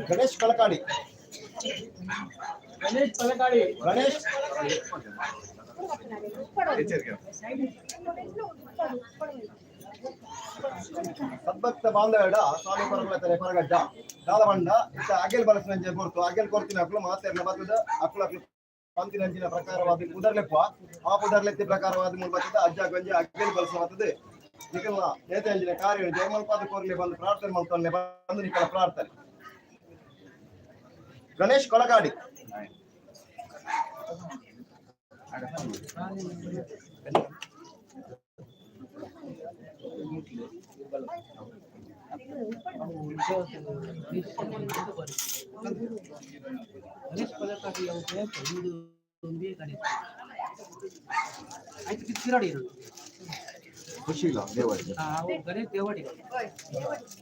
ಗಣೇಶ್ ಕಳಕಾಡಿ. ಗಣೇಶ್ ಪಲಕಾಡಿ. ಗಣೇಶ್. ಸದ್ಭಕ್ತ ಬಾಂಧವೇಡ ಸ್ವಾಮಿ ಪರಗುಲತನೆ ಪರಗಡ್ಡ ದಾಲವಂಡ ಇತ್ತ ಅಗೆಲ್ ಬಲಸಿನಂಚೆ ಪೊರ್ತು ಅಗೆಲ್ ಕೊರ್ತಿನ ಅಕ್ಲು ಮಾತೆರ್ನ ಬತ್ತದ ಅಕ್ಲು ಅಕ್ಲು ಪಂತಿನಂಚಿನ ಪ್ರಕಾರವಾದ ಪುದರ್ಲೆಪ್ಪ ಆ ಪುದರ್ಲೆತ್ತಿ ಪ್ರಕಾರವಾದ ಮೂಲ ಬತ್ತದ ಅಜ್ಜ ಗಂಜಿ ಅಗೆಲ್ ಬಲಸ ಬತ್ತದ ನಿಕಲ್ನ ಏತಂಜಿನ ಕಾರ್ಯ ಜಯಮಲ್ಪಾದ ಕೋರ್ಲೆ ಬಂದು ಪ್ರಾರ್ಥನೆ ಮಲ್ತೊನ್ನೆ ಬಂದು ನಿಕಲ ಪ್ರಾರ್ಥನೆ. ಗಣೇಶ್ ಕೊಳಕಾಡಿ. ಗಣೇಶ್ ಪಲಕಾಡಿ ಒಂದು ಒಂದೇ ಗಣೇಶ್ ಆಯ್ತು ಕಿರಾಡಿ. ಸುಶೀಲ ದೇವರಿಗೆ. ಅವು ಗಣೇಶ್ ದೇವಾಡಿ,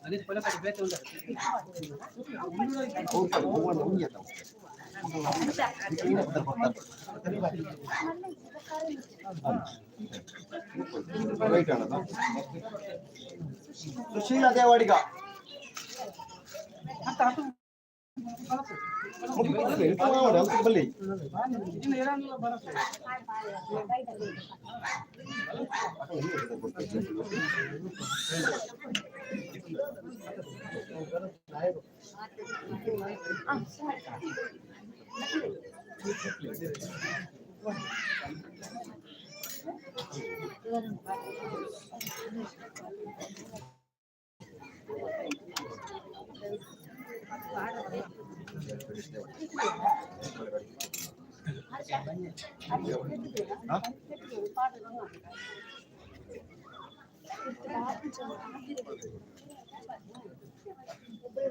ಗಣೇಶ್ ಪಲಕಾಡಿ ಬೇತೆ ಉಂಟು. ಸುಶೀಲ ದೇವಾಡಿಗ. ಬಲ್ಲಿ.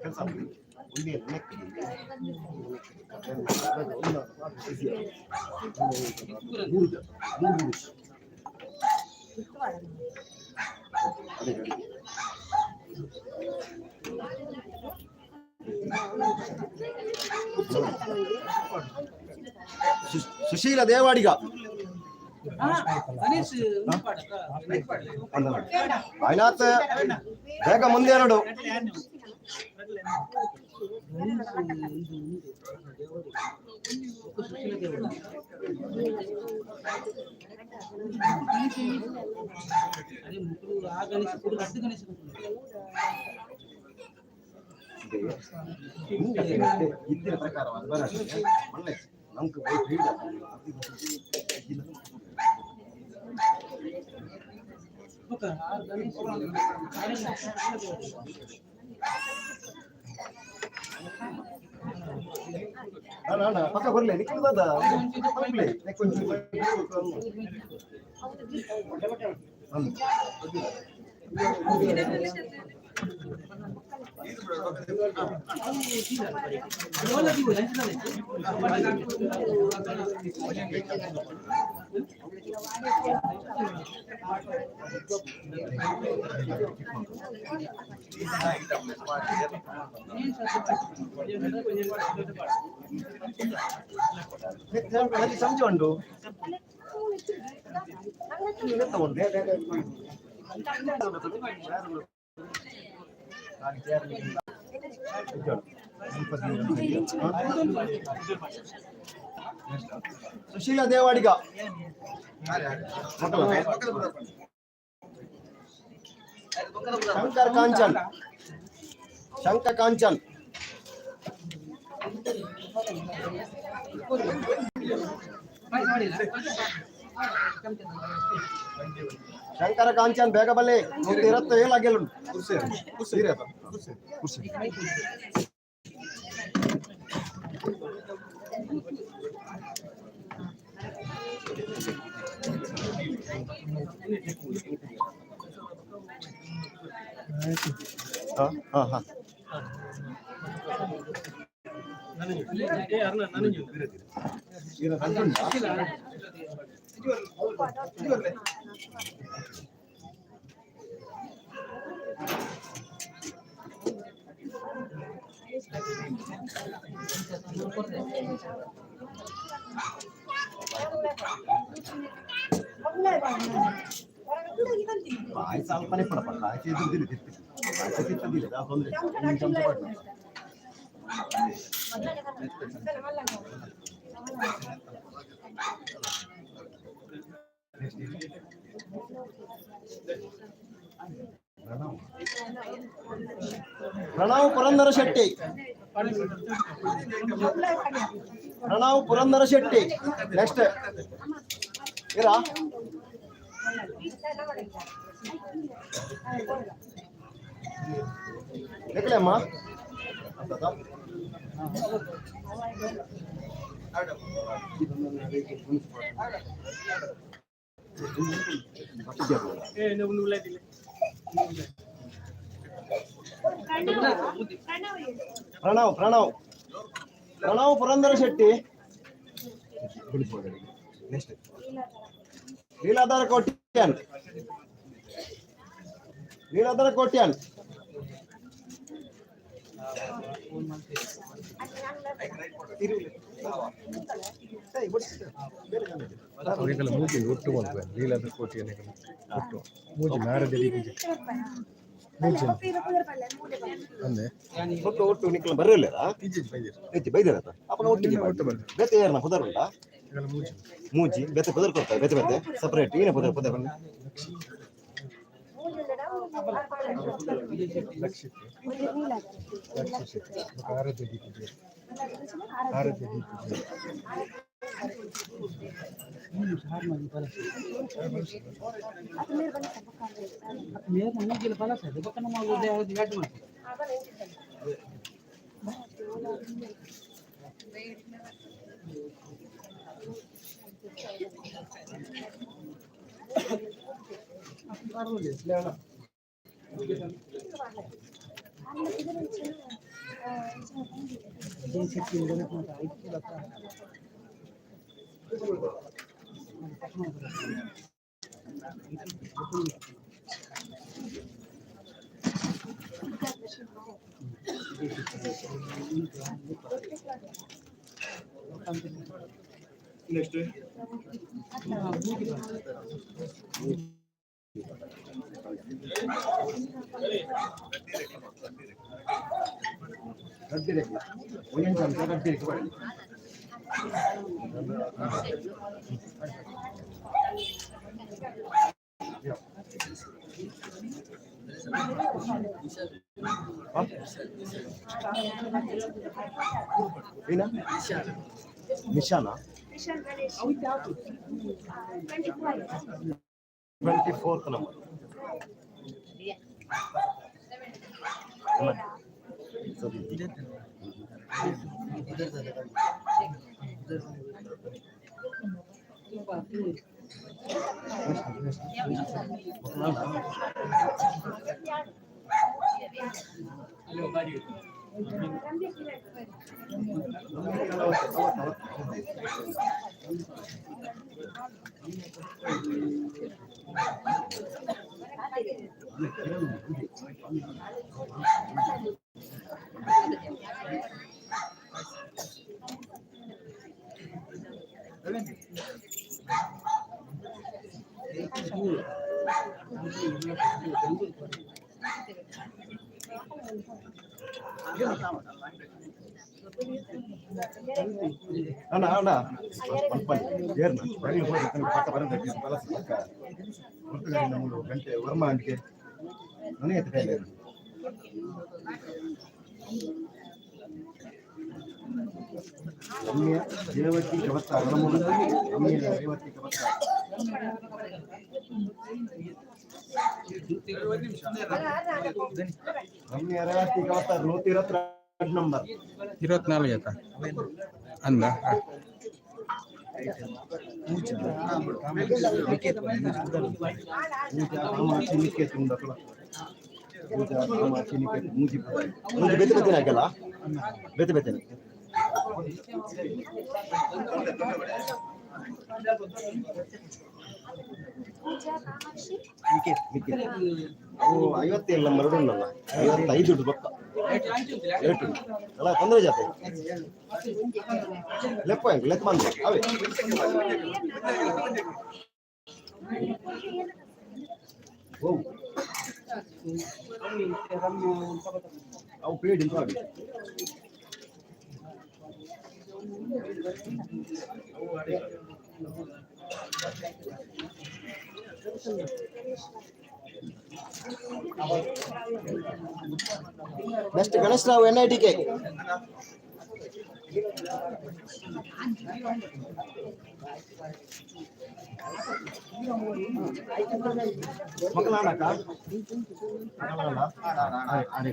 ಕೆಲಸ ಸುಶೀಲ ದೇವಾಡಿಗ. ಆಯ್ನಾತ್ ಬೇಗ ಮುಂದೆ ಎರಡು. ಇತ್ತಿನ ಪ್ರಕಾರವಾದ ಒಳ್ಳೆ ನಮ್ಗೆ ಪಕ್ಕ ಬರ್ಲಿ ನಿಕ್ಕದ. ಸಮಜ ಉಂಟು. ಸುಶೀಲ ದೇವಾಡಿಗ. ಶಂಕರ್ ಕಾಂಚನ್, ಶಂಕರ್ ಕಾಂಚನ್. ಶಂಕರ ಕಾಂಚನ್ ಬೇಗ ಬಲ್ಲೆ ಇರತ್ತ ಏಲಾಗೆಲ್ಲ ಕುರ್ಸಿ ಕುರ್ಸಿ. ಹಾ ಹಾ ಹಾ. ಆಯ್ತು, ಅಲ್ಪನೆ ಪಡಪ್ಪ. ಆಯ್ತು, ಎದುರು ದಿಲ್ಲ ತಿರ್ತಿ. ಆಯ್ತು, ತಿರ್ತಿದ್ದಿಲ್ಲ, ಆ ತೊಂದ್ರೆ ಇಲ್ಲ. ಒಂದು ಚಮಚ ಪಾಡ್ನ. ಪ್ರಣವ್ ಪುರಂದರ ಶೆಟ್ಟಿ, ಪ್ರಣವ್ ಪುರಂದರ ಶೆಟ್ಟಿ. ನೆಕ್ಸ್ಟ್ ಇರಾ. ಎಕ್ಕಲೆ ಅಮ್ಮ ಅಂತದ. ಪ್ರಣವ್, ಪ್ರಣವ್, ಪ್ರಣವ್ ಪುರಂದರ ಶೆಟ್ಟಿ. ನೆಕ್ಸ್ಟ್ ಲೀಲಾಧರ ಕೋಟ್ಯಾನ್, ಲೀಲಾಧರ ಕೋಟ್ಯಾನ್. ಅವೆಲ್ಲ ಮೂಜಿ ಒಟ್ಟು ಮಲ್ಪುವೆ ಲೀಲಾದ ಕೋಟಿ ಒಟ್ಟು ಮೂಜಿ ನಾರದಡಿ ಮೂಜಿ ಅಂದೆ. ಒಟ್ಟು ಒಟ್ಟು ನಿಕ್ಲ ಬರ್ರಲ್ಲ. ಇಜ್ಜಿ ಬೈದಿರ. ಹೆಚ್ಚಿ ಬೈದಿರತ್ತ ಅಪ್ಪನ ಒಟ್ಟಿಗೆ. ಒಟ್ಟು ಬರ್ರಿ. ಬೇತೆ ಯಾರನ್ನ ಪುದರ್ ಉಂಟಾ? ಇವೆಲ್ಲ ಮೂಜಿ. ಮೂಜಿ ಬೇತೆ ಪುದರ್ ಕೊಡ್ತಾರೆ, ಬೇತೆ ಬೇತೆ ಸಪರೇಟ್. ಏನೇ ಪುದರ್ ಪುದರ್ ಬನ್ನಿ. ಲಕ್ಷಿತ್, ಲಕ್ಷಿತ್ ಶೆಟ್ಟಿ ಬೊಕ್ಕ ಆರಾಧ್ಯ ಡಿ ಪೂಜಾರಿ, ಆರಾಧ್ಯ ಡಿ ಪೂಜಾರಿ. ಮೇರ್ ಮೂಜಿಲ ಫಲಸ ಬೊಕ್ಕ ನಮ್ಮ ಯಾಡ್ ಮಾಡ್ತಾರೆ. ನೆಕ್ಸ್ಟ್ ಒಂದೊಂದು ಚಮಚ ಗಡ್ಡಿರೆಕ್ಕೆ ಬರಲಿ. ಏನ ನಿಶಾನಾ? 24th number. ಅಣ್ಣ, ಅಣ್ಣ, ಏರ್ನ ಬೆಂಗಳೂರು ಹೋಗಿ ತನಕ ಪಕ್ಕ ಬರಂತ ಬಲಸ ಪಕ್ಕ ಗುರ್ತುಗಾರಿ ನಮ್ಮದು ಗಂಟೆ ವರ್ಮ ಅಂಟಿಗೆ ನನಗೆ ಎತ್ತ. ರಮ್ಯ ರೇವತಿ ಕವತ್ತ, ರಮ್ಯ ರೇವತಿ ಕವತ್ತ. ರಮ್ಯ ರೇವತಿ ಕವತ್ತ, 122 ನಂಬರ್. 24 ಆಯ್ತಾ ಅಂದ. ಪೂಜಾ ಕಾಮಾಕ್ಷಿ ನಿಕೇತ್ ಉಂಡಕಲ. ಪೂಜಾ ಕಾಮಾಕ್ಷಿ ನಿಕೇತ್. ಮೂಜಿ ಮೂಜಿ ಬೇತೆ ಬೇತೆ ಹಾಕಲ್ಲ, ಬೇತೆ ಬೇತೆನೆ. ನಿಕೇತ್, ನಿಕೇತ್. ಅವು 57 ನಂಬರ್ ಉಂಡಲ್ಲ, 55 ಉಂಟು ಪಕ್ಕ. ಲೇಟ್ ಉಂಟು ಅಲ್ಲ, ತೊಂದರೆ ಜಾತೆ. ಲೆಪ್ಪ ಲೆಕ್ಕ ಬಂದು ಅವೇ. ಓ. ಅವು ಪೇಡ್ ಇಂತ. Next Ganesh Rao N I T K. ಮಕ್ಕಳಾಣಕ್ಕ ಅರೆ.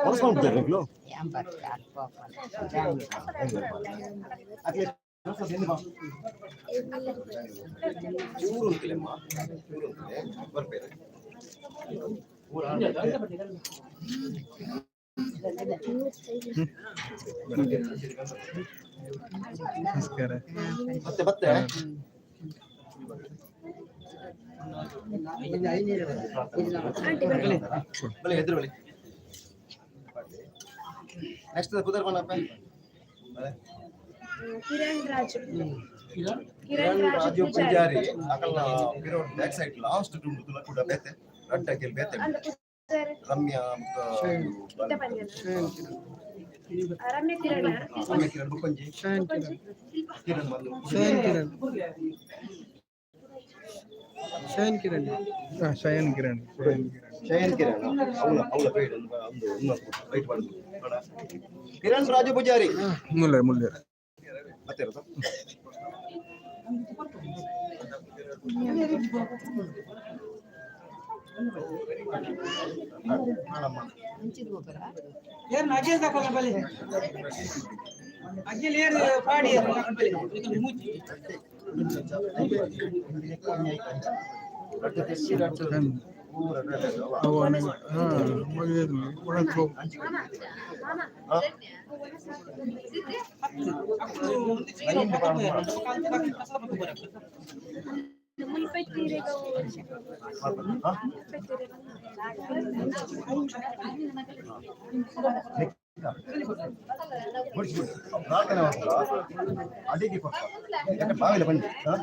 ಹೊರಸ್ಕೊಂಡ್ಬಿಡ್ತಾರೆ. ಚೂರು ಉಂಟಿಲ್ಲಮ್ಮ, ಚೂರು ಉಂಟಿದೆ ಬರ್ಪೇರೆ. ನಮಸ್ಕಾರ. ಮತ್ತೆ ಮತ್ತೆ. ಬಲೆ ಎದುರು ಬಲೆ. ನೆಕ್ಸ್ಟ್ ಪುದರ್ ಬನ್ನಪ್ಪ. ಕಿರಣ್ ರಾಜು. ಕಿರಣ್ ರಾಜು ಪೂಜಾರಿ ಅಕಲ್ನ ಪಿರೋ ಬ್ಯಾಕ್ ಸೈಡ್ ಲಾಸ್ಟ್ ಟುಂಡು ತುಲ ಕೂಡ ಬೇತೆ ರಡ್ಡಕ್ಕೆಲ್ ಬೇತೆ. ರಮ್ಯಾ. ರಮ್ಯ ಕಿರಣ್. ರಮ್ಯಾ ಕಿರಣ್ ಬುಕ್ಕಂಜಿ ಕಿರಣ್ ಬಂದು. ಶಯನ್ ಕಿರಣ್, ಶಯನ್ ಕಿರಣ್. ಶಯನ್ ಕಿರಣ್, ಶಯನ್ ಕಿರಣ್. ಶಯನ್ ಕಿರಣ್ ಅವಳ ಅವಳ ಬೇಡ ಒಂದು ಒಂದು ವೈಟ್ ಮಾಡುದು. ಕಿರಣ್ ರಾಜು ಪೂಜಾರಿ. ಮುಲ್ಲೆ ಮುಲ್ಲೆ. ಮತ್ತೆ ಇರೋದಾ? ಹಾಳಮ್ಮ. ಏನ್ ಅಗಿಲ್ ತಕೊಲ್ಲ ಬಲಿ, ಅಗಿಲ್ ಏರ್ ಪಾಡಿ ಬಲಿ ಮೂಚಿ. ಅವು ಹಾಂ ಒಳಗೆ. ಅಕ್ಕಳು ಒಂದು ಚೀಲ ಪ್ರಸಾದ ಪತ್ತು. ಮುಲ್ಪೆತ್ತೀರೆ. ಹಾ? ಬಿಡಿಸಿ ಬಿಡಿ. ಪ್ರಾರ್ಥನೆ ಮಾಡ್ತಾರ ಅಡಿಗೆ ಕೊಟ್ಟ ಯಾಕೆ ಬಾವಿಲೆ ಬನ್ನಿ. ಹಾ?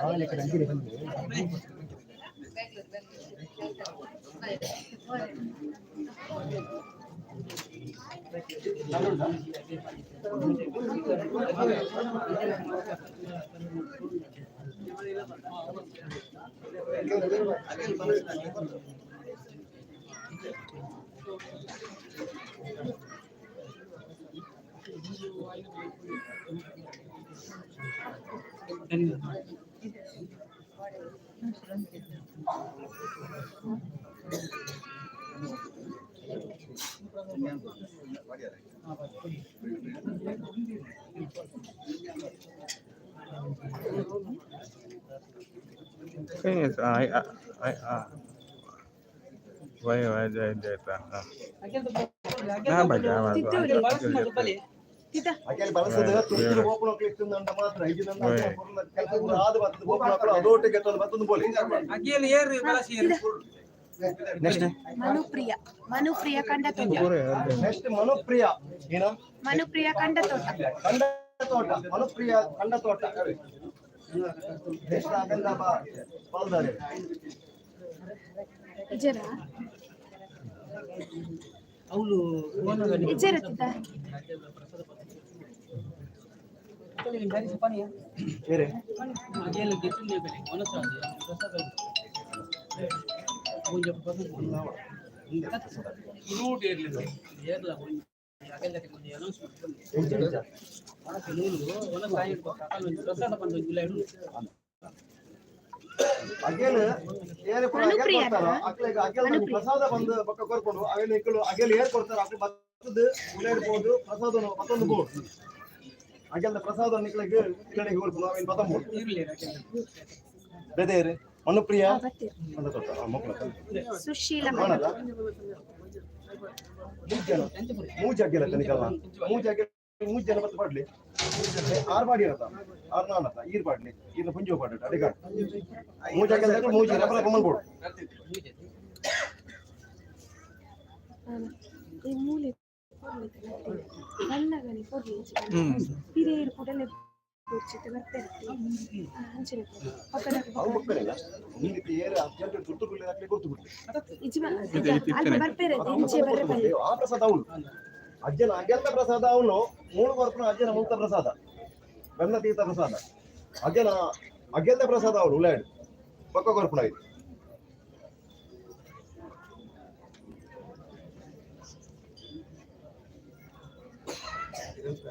ಬಾವಿಲೆ ಕಡೆ ಅಂಗಿಲೆ ಬನ್ನಿ. ಆಯ್ ಆಯ್ ವೈ ವೈ ಜಯ ಜಯ ಹಾಂ. ಬಲಿ. ಅಕೆಲ್ ಬಳಸದ ತುರ್ತಿನ ಓಪನ್ ಕ್ಲಿಕ್ ಅಂಡ ಮಾತ್ರ ಐದು ನನ್ನ ಕೆಲಸ ಪೂರ ಆದ ಬರ್ತದೆ. ಓಪನ್ ಹಾಕಲು ಅದೊಟ್ಟಿಗೆ ಎತ್ತೊಂದು ಮತ್ತೊಂದು ಬೋಲಿ. ಅಗಿಲ್ ಏರ್ ಬಳಸಿ ಏರ್. ನೆಕ್ಸ್ಟ್. ಮನುಪ್ರಿಯ, ಮನುಪ್ರಿಯ ಕಂಡತೋಟ. ನೆಕ್ಸ್ಟ್ ಮನುಪ್ರಿಯ ಏನು? ಮನುಪ್ರಿಯ ಕಂಡತೋಟ. ಕಂಡ ತೋಟ, ಮನುಪ್ರಿಯ ಕಂಡ ತೋಟ. ನೆಕ್ಸ್ಟ್ ಅದೆಲ್ಲ ಬಾ ಪಾಲ್ದಾರೆ. ಇಜರ. ಅವಳು ಇಜರ ತಿದ್ದ. ಬೇರೆ. ಅಗಿಲ್ ಗೆತ್ತಿನ ಬೆಲೆ ಮನಸ್ಸು ಪ್ರಸಾದ ಒಂಜಿ ಪ್ರಸಾದ ಫ್ರೂಟ್ ಇರಲಿಲ್ಲ ಏರ್ಲ ಒಂಜಿ ಅಗಲಕ್ಕೆ ಒಂಜಿ ಅನೌನ್ಸ್ಮೆಂಟ್. ನೂಲು ಒಣ ಸಾಯಿ ಪ್ರಸಾದ ಬಂದು ಇಲ್ಲ ಇಡು. ಅಗೇಲ್ ಏರ್ ಪೂರ ಅಗೇಲ್ ಕೊಡ್ತಾರ ಅಕ್ಲೆಗ್. ಅಗೇಲ್ ನಮ್ಗೆ ಪ್ರಸಾದ ಬಂದು ಬೊಕ್ಕ ಕೊರ್ಕೊಂಡು ಅವೇನು ಇಕ್ಕಳು ಅಗೇಲ್ ಏರ್ ಕೊಡ್ತಾರ ಅಕ್ಲು ಬತ್ತದ ಉಳ್ಳೇಡ್ಬೋದು ಪ್ರಸಾದ ಮತ್ತೊಂದು ಬೋರ್ಡ್ ಅಗೇಲ್ದ ಪ್ರಸಾದ ನಿಕ್ಲೆಗ್ ಇಲ್ಲಡೆಗೆ ಕೊರ್ಪುನು ಅವೇನು ಬತ್ತಂಬೋದು. ಇರಲಿ. ಬೇರೆ ಮನುಪ್ರಿಯ ಬರ್ತೀರಿ. ಕಂಡ ತೋಟ ಮಕ್ಕಳ. ಸುಶೀಲ. ಮಾಡಲ್ಲ ಮೂರು ಜನ ಮೂರು ಅಗ್ಗೆಲ್ಲ ತನಿಕಲ್ಲ ಮೂರು ಅಗ್ಗೆಲ್ ಮೂರು ಜನ ಬತ್ತು ಪಾಡ್ಲಿ. ಆರು ಪಾಡಿ ಇರತ್ತ ಆರು ನಾನತ್ತ ಈರ್ ಪಾಡ್ಲಿ ಈರ್ನ ಪುಂಜೋ ಪಾಡ ಅಡಿಗಾಡ್ ಮೂರು ಅಗ್ಗೆಲ್ ಮೂರು ಜನ ಬರ ಕಮ್ಮಲ್ ಬೋಡು. ಈ ಮೂಲೆ ಬಣ್ಣಗನಿ ಪೊರ್ಲು. ಪಿರಿಯರು ಕೂಡಲೇ ಪೊರ್ಚಿತ್ತು ಬರ್ತಾರೆ. ಅಂಚನೆ ಪಕ್ಕದ. ಅವು ಮಕ್ಕಳಿಲ್ಲ ನಿಂಗೆ ಏರು ಅರ್ಜೆಂಟ್ ತುರ್ತು ಬಿಡ್ಲಿ ಹಾಕ್ಲಿ ಗೊತ್ತು ಬಿಡ್ಲಿ. ಇಜ್ಮ ಅಲ್ಪ ಬರ್ಪೇರೆ ಇಂಚೆ ಬರ್ರೆ ಬಲ್ಲೆ. ಆ ಪ್ರಸಾದ ಅವನು ಅಜ್ಜನ ಅಗೆಲ್ದ ಪ್ರಸಾದ. ಅವನು ಮೂಳು ಬರ್ಪುನ ಅಜ್ಜನ ಮುಕ್ತ ಪ್ರಸಾದ, ಬೆನ್ನ ತೀರ್ಥ ಪ್ರಸಾದ, ಅಜ್ಜನ ಅಗೆಲ್ದ ಪ್ರಸಾದ. ಅವನು ಉಳ್ಳಾಡು ಪಕ್ಕ ಕೊರ್ಪುನ ಇದು. ಸಂತೋಷ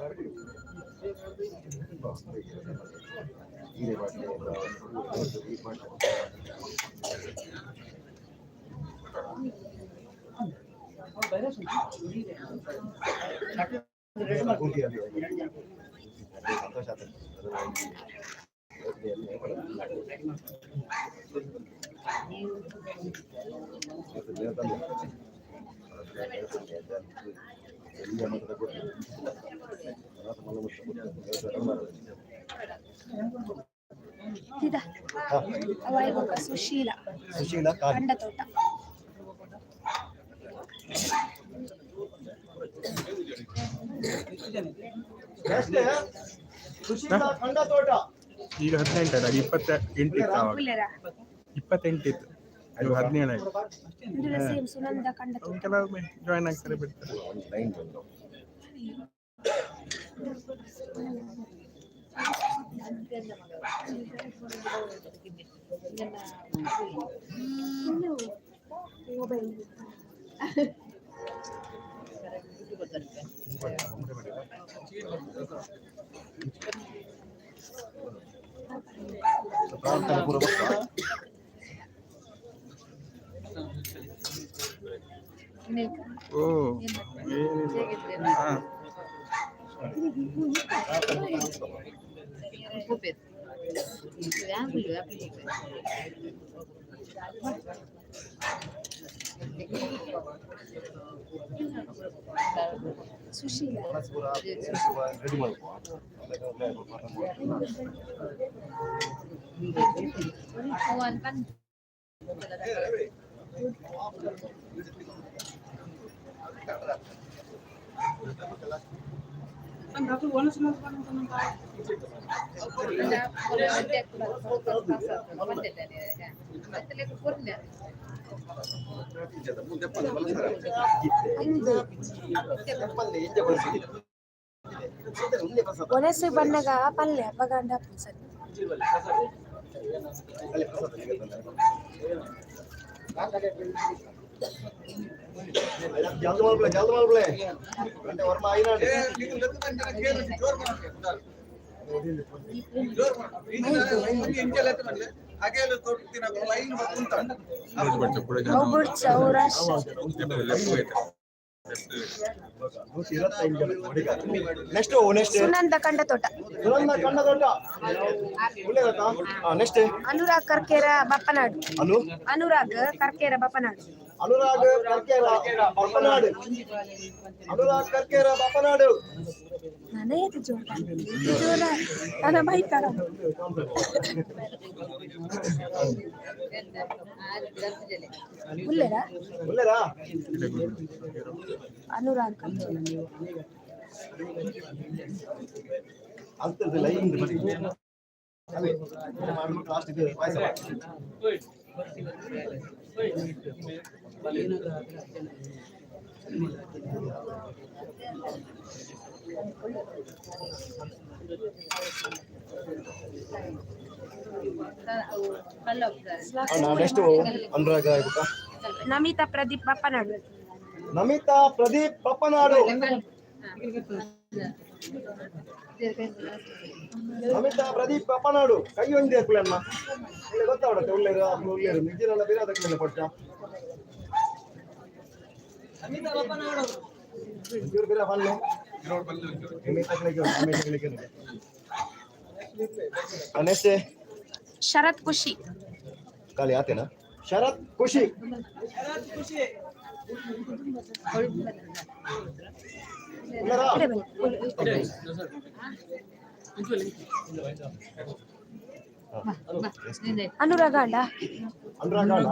ಆಗ್ತದೆ. ಇದ ಅವಾಯ್ ಬೊಕ್ಕ ಸುಶೀಲ. ಸುಶೀಲ ಕಾಲಿ. ಕಂಡ ತೋಟ. ನೆಕ್ಸ್ಟ್ ಸುಶೀಲ ಕಂಡ ತೋಟ. ಈಗ 18 ಆಯ್ತು, 28 ಇತ್ತು ಆವಾಗ. ಉಲ್ಲೇರಾ? 28 ಇತ್ತು, ಇವಾಗ 17 ಆಯ್ತು. ಇಂದುಲ ಸೇಮ್ ಸುನಂದ ಕಂಡ ತೋಟ. ಕೆಲವೊಮ್ಮೆ ಜಾಯ್ನ್ ಆಗ್ತಾರೆ, ಬಿಡ್ತಾರೆ. ಒಂದು ಲೈನ್ ಬಂದು. ಇನ್ನು ಮೊಬೈಲ್. ಪ್ರಾರ್ಥನೆ ಪೂರ್ವಕ. ಓ, ಏನಿಲ್ಲ, ಹಾ. ಸುಶೀಲ. ರೆಡಿ ಮಾಡ್ಕೊ. ಒಣಸು ಬಣ್ಣಗ ಪಲ್ಯ ಬಗಂಡ ಸರಿ. ಜಲ್ದಿ ಮಾಡ್ಬಿಳೆ, ಜಲ್ದಿ ಮಾಡ್ಬಿಳೆ. ಗಂಟೆ ವರ್ಮ ಐನಾಡಿ. ಅವು ಬುಡ್ಚ ಅವು ರಶ್. ಲೆಫ್ಟ್ ಹೋಯ್ತು, ಲೆಫ್ಟ್. 125 ಜನ. Next, next. Sunanda ಕಂಡ ತೋಟ. ಸುನಂದ ಕಂಡ ದೊಡ್ಡ ಒಳ್ಳೆಯದಾ. ನೆಕ್ಸ್ಟ್. ಅನುರಾಗ್ ಕರ್ಕೇರ ಬಪ್ಪನಾಡು. ಅನು ಅನುರಾಗ್ ಕರ್ಕೇರ ಬಪ್ಪನಾಡು. ಅನುರಾಗ್ ಕರ್ಕೇರ ಬಪ್ಪನಾಡು. ಅನುರಾಗ್ ಕರ್ಕೇರ ಬಪ್ಪನಾಡು. ನಾನೇ ಜೋರ ಜೋರ ನನ್ನ ಬೈತಾರ. ಉಲ್ಲೇರಾ? ಒಳ್ಳೆಯದಾ. ಅನುರಾಗ್ ಕರ್ಕೇರ. ಅಂತದ್ದು ಲೈನ್ ಅದೇ ಲಾಸ್ಟ್ ಇದೆ ಪಾಯಸ. ನೆಕ್ಸ್ಟ್ ಅನುರಾಗ್ ಆಯ್ತಾ? ನಮಿತಾ ಪ್ರದೀಪ್ ಬಪ್ಪನಾಡು. ನಮಿತಾ ಪ್ರದೀಪ್ ಬಪ್ಪನಾಡು. ನಮಿತಾ ಪ್ರದೀಪ್ ಬಪ್ಪನಾಡು. ಕೈ ಒಂದೇ ಅಮ್ಮ. ಒಳ್ಳೆ ಗೊತ್ತಾವಡತ್ತೆ. ಒಳ್ಳೆ ಒಳ್ಳೆ ನಿಜನೆಲ್ಲ ಬೇರೆ ಅದಕ್ಕೆ ಪಟ್ಟ ಒಂಚೂರು ಬೇರೆ ಬಲ್ಲೆ. ನೆಕ್ಸ್ಟ್. ಶರತ್ ಖುಷಿ. ಖಾಲಿ ಆತೇನಾ? ಶರತ್ ಖುಷಿ. ಉಳ್ಳಾರಾ? ಇಡೆ ಬನ್ನಿ. ಅನುರಾಗ್ ಅಂಡ. ಅನುರಾಗ್ ಅಲ್ಲ.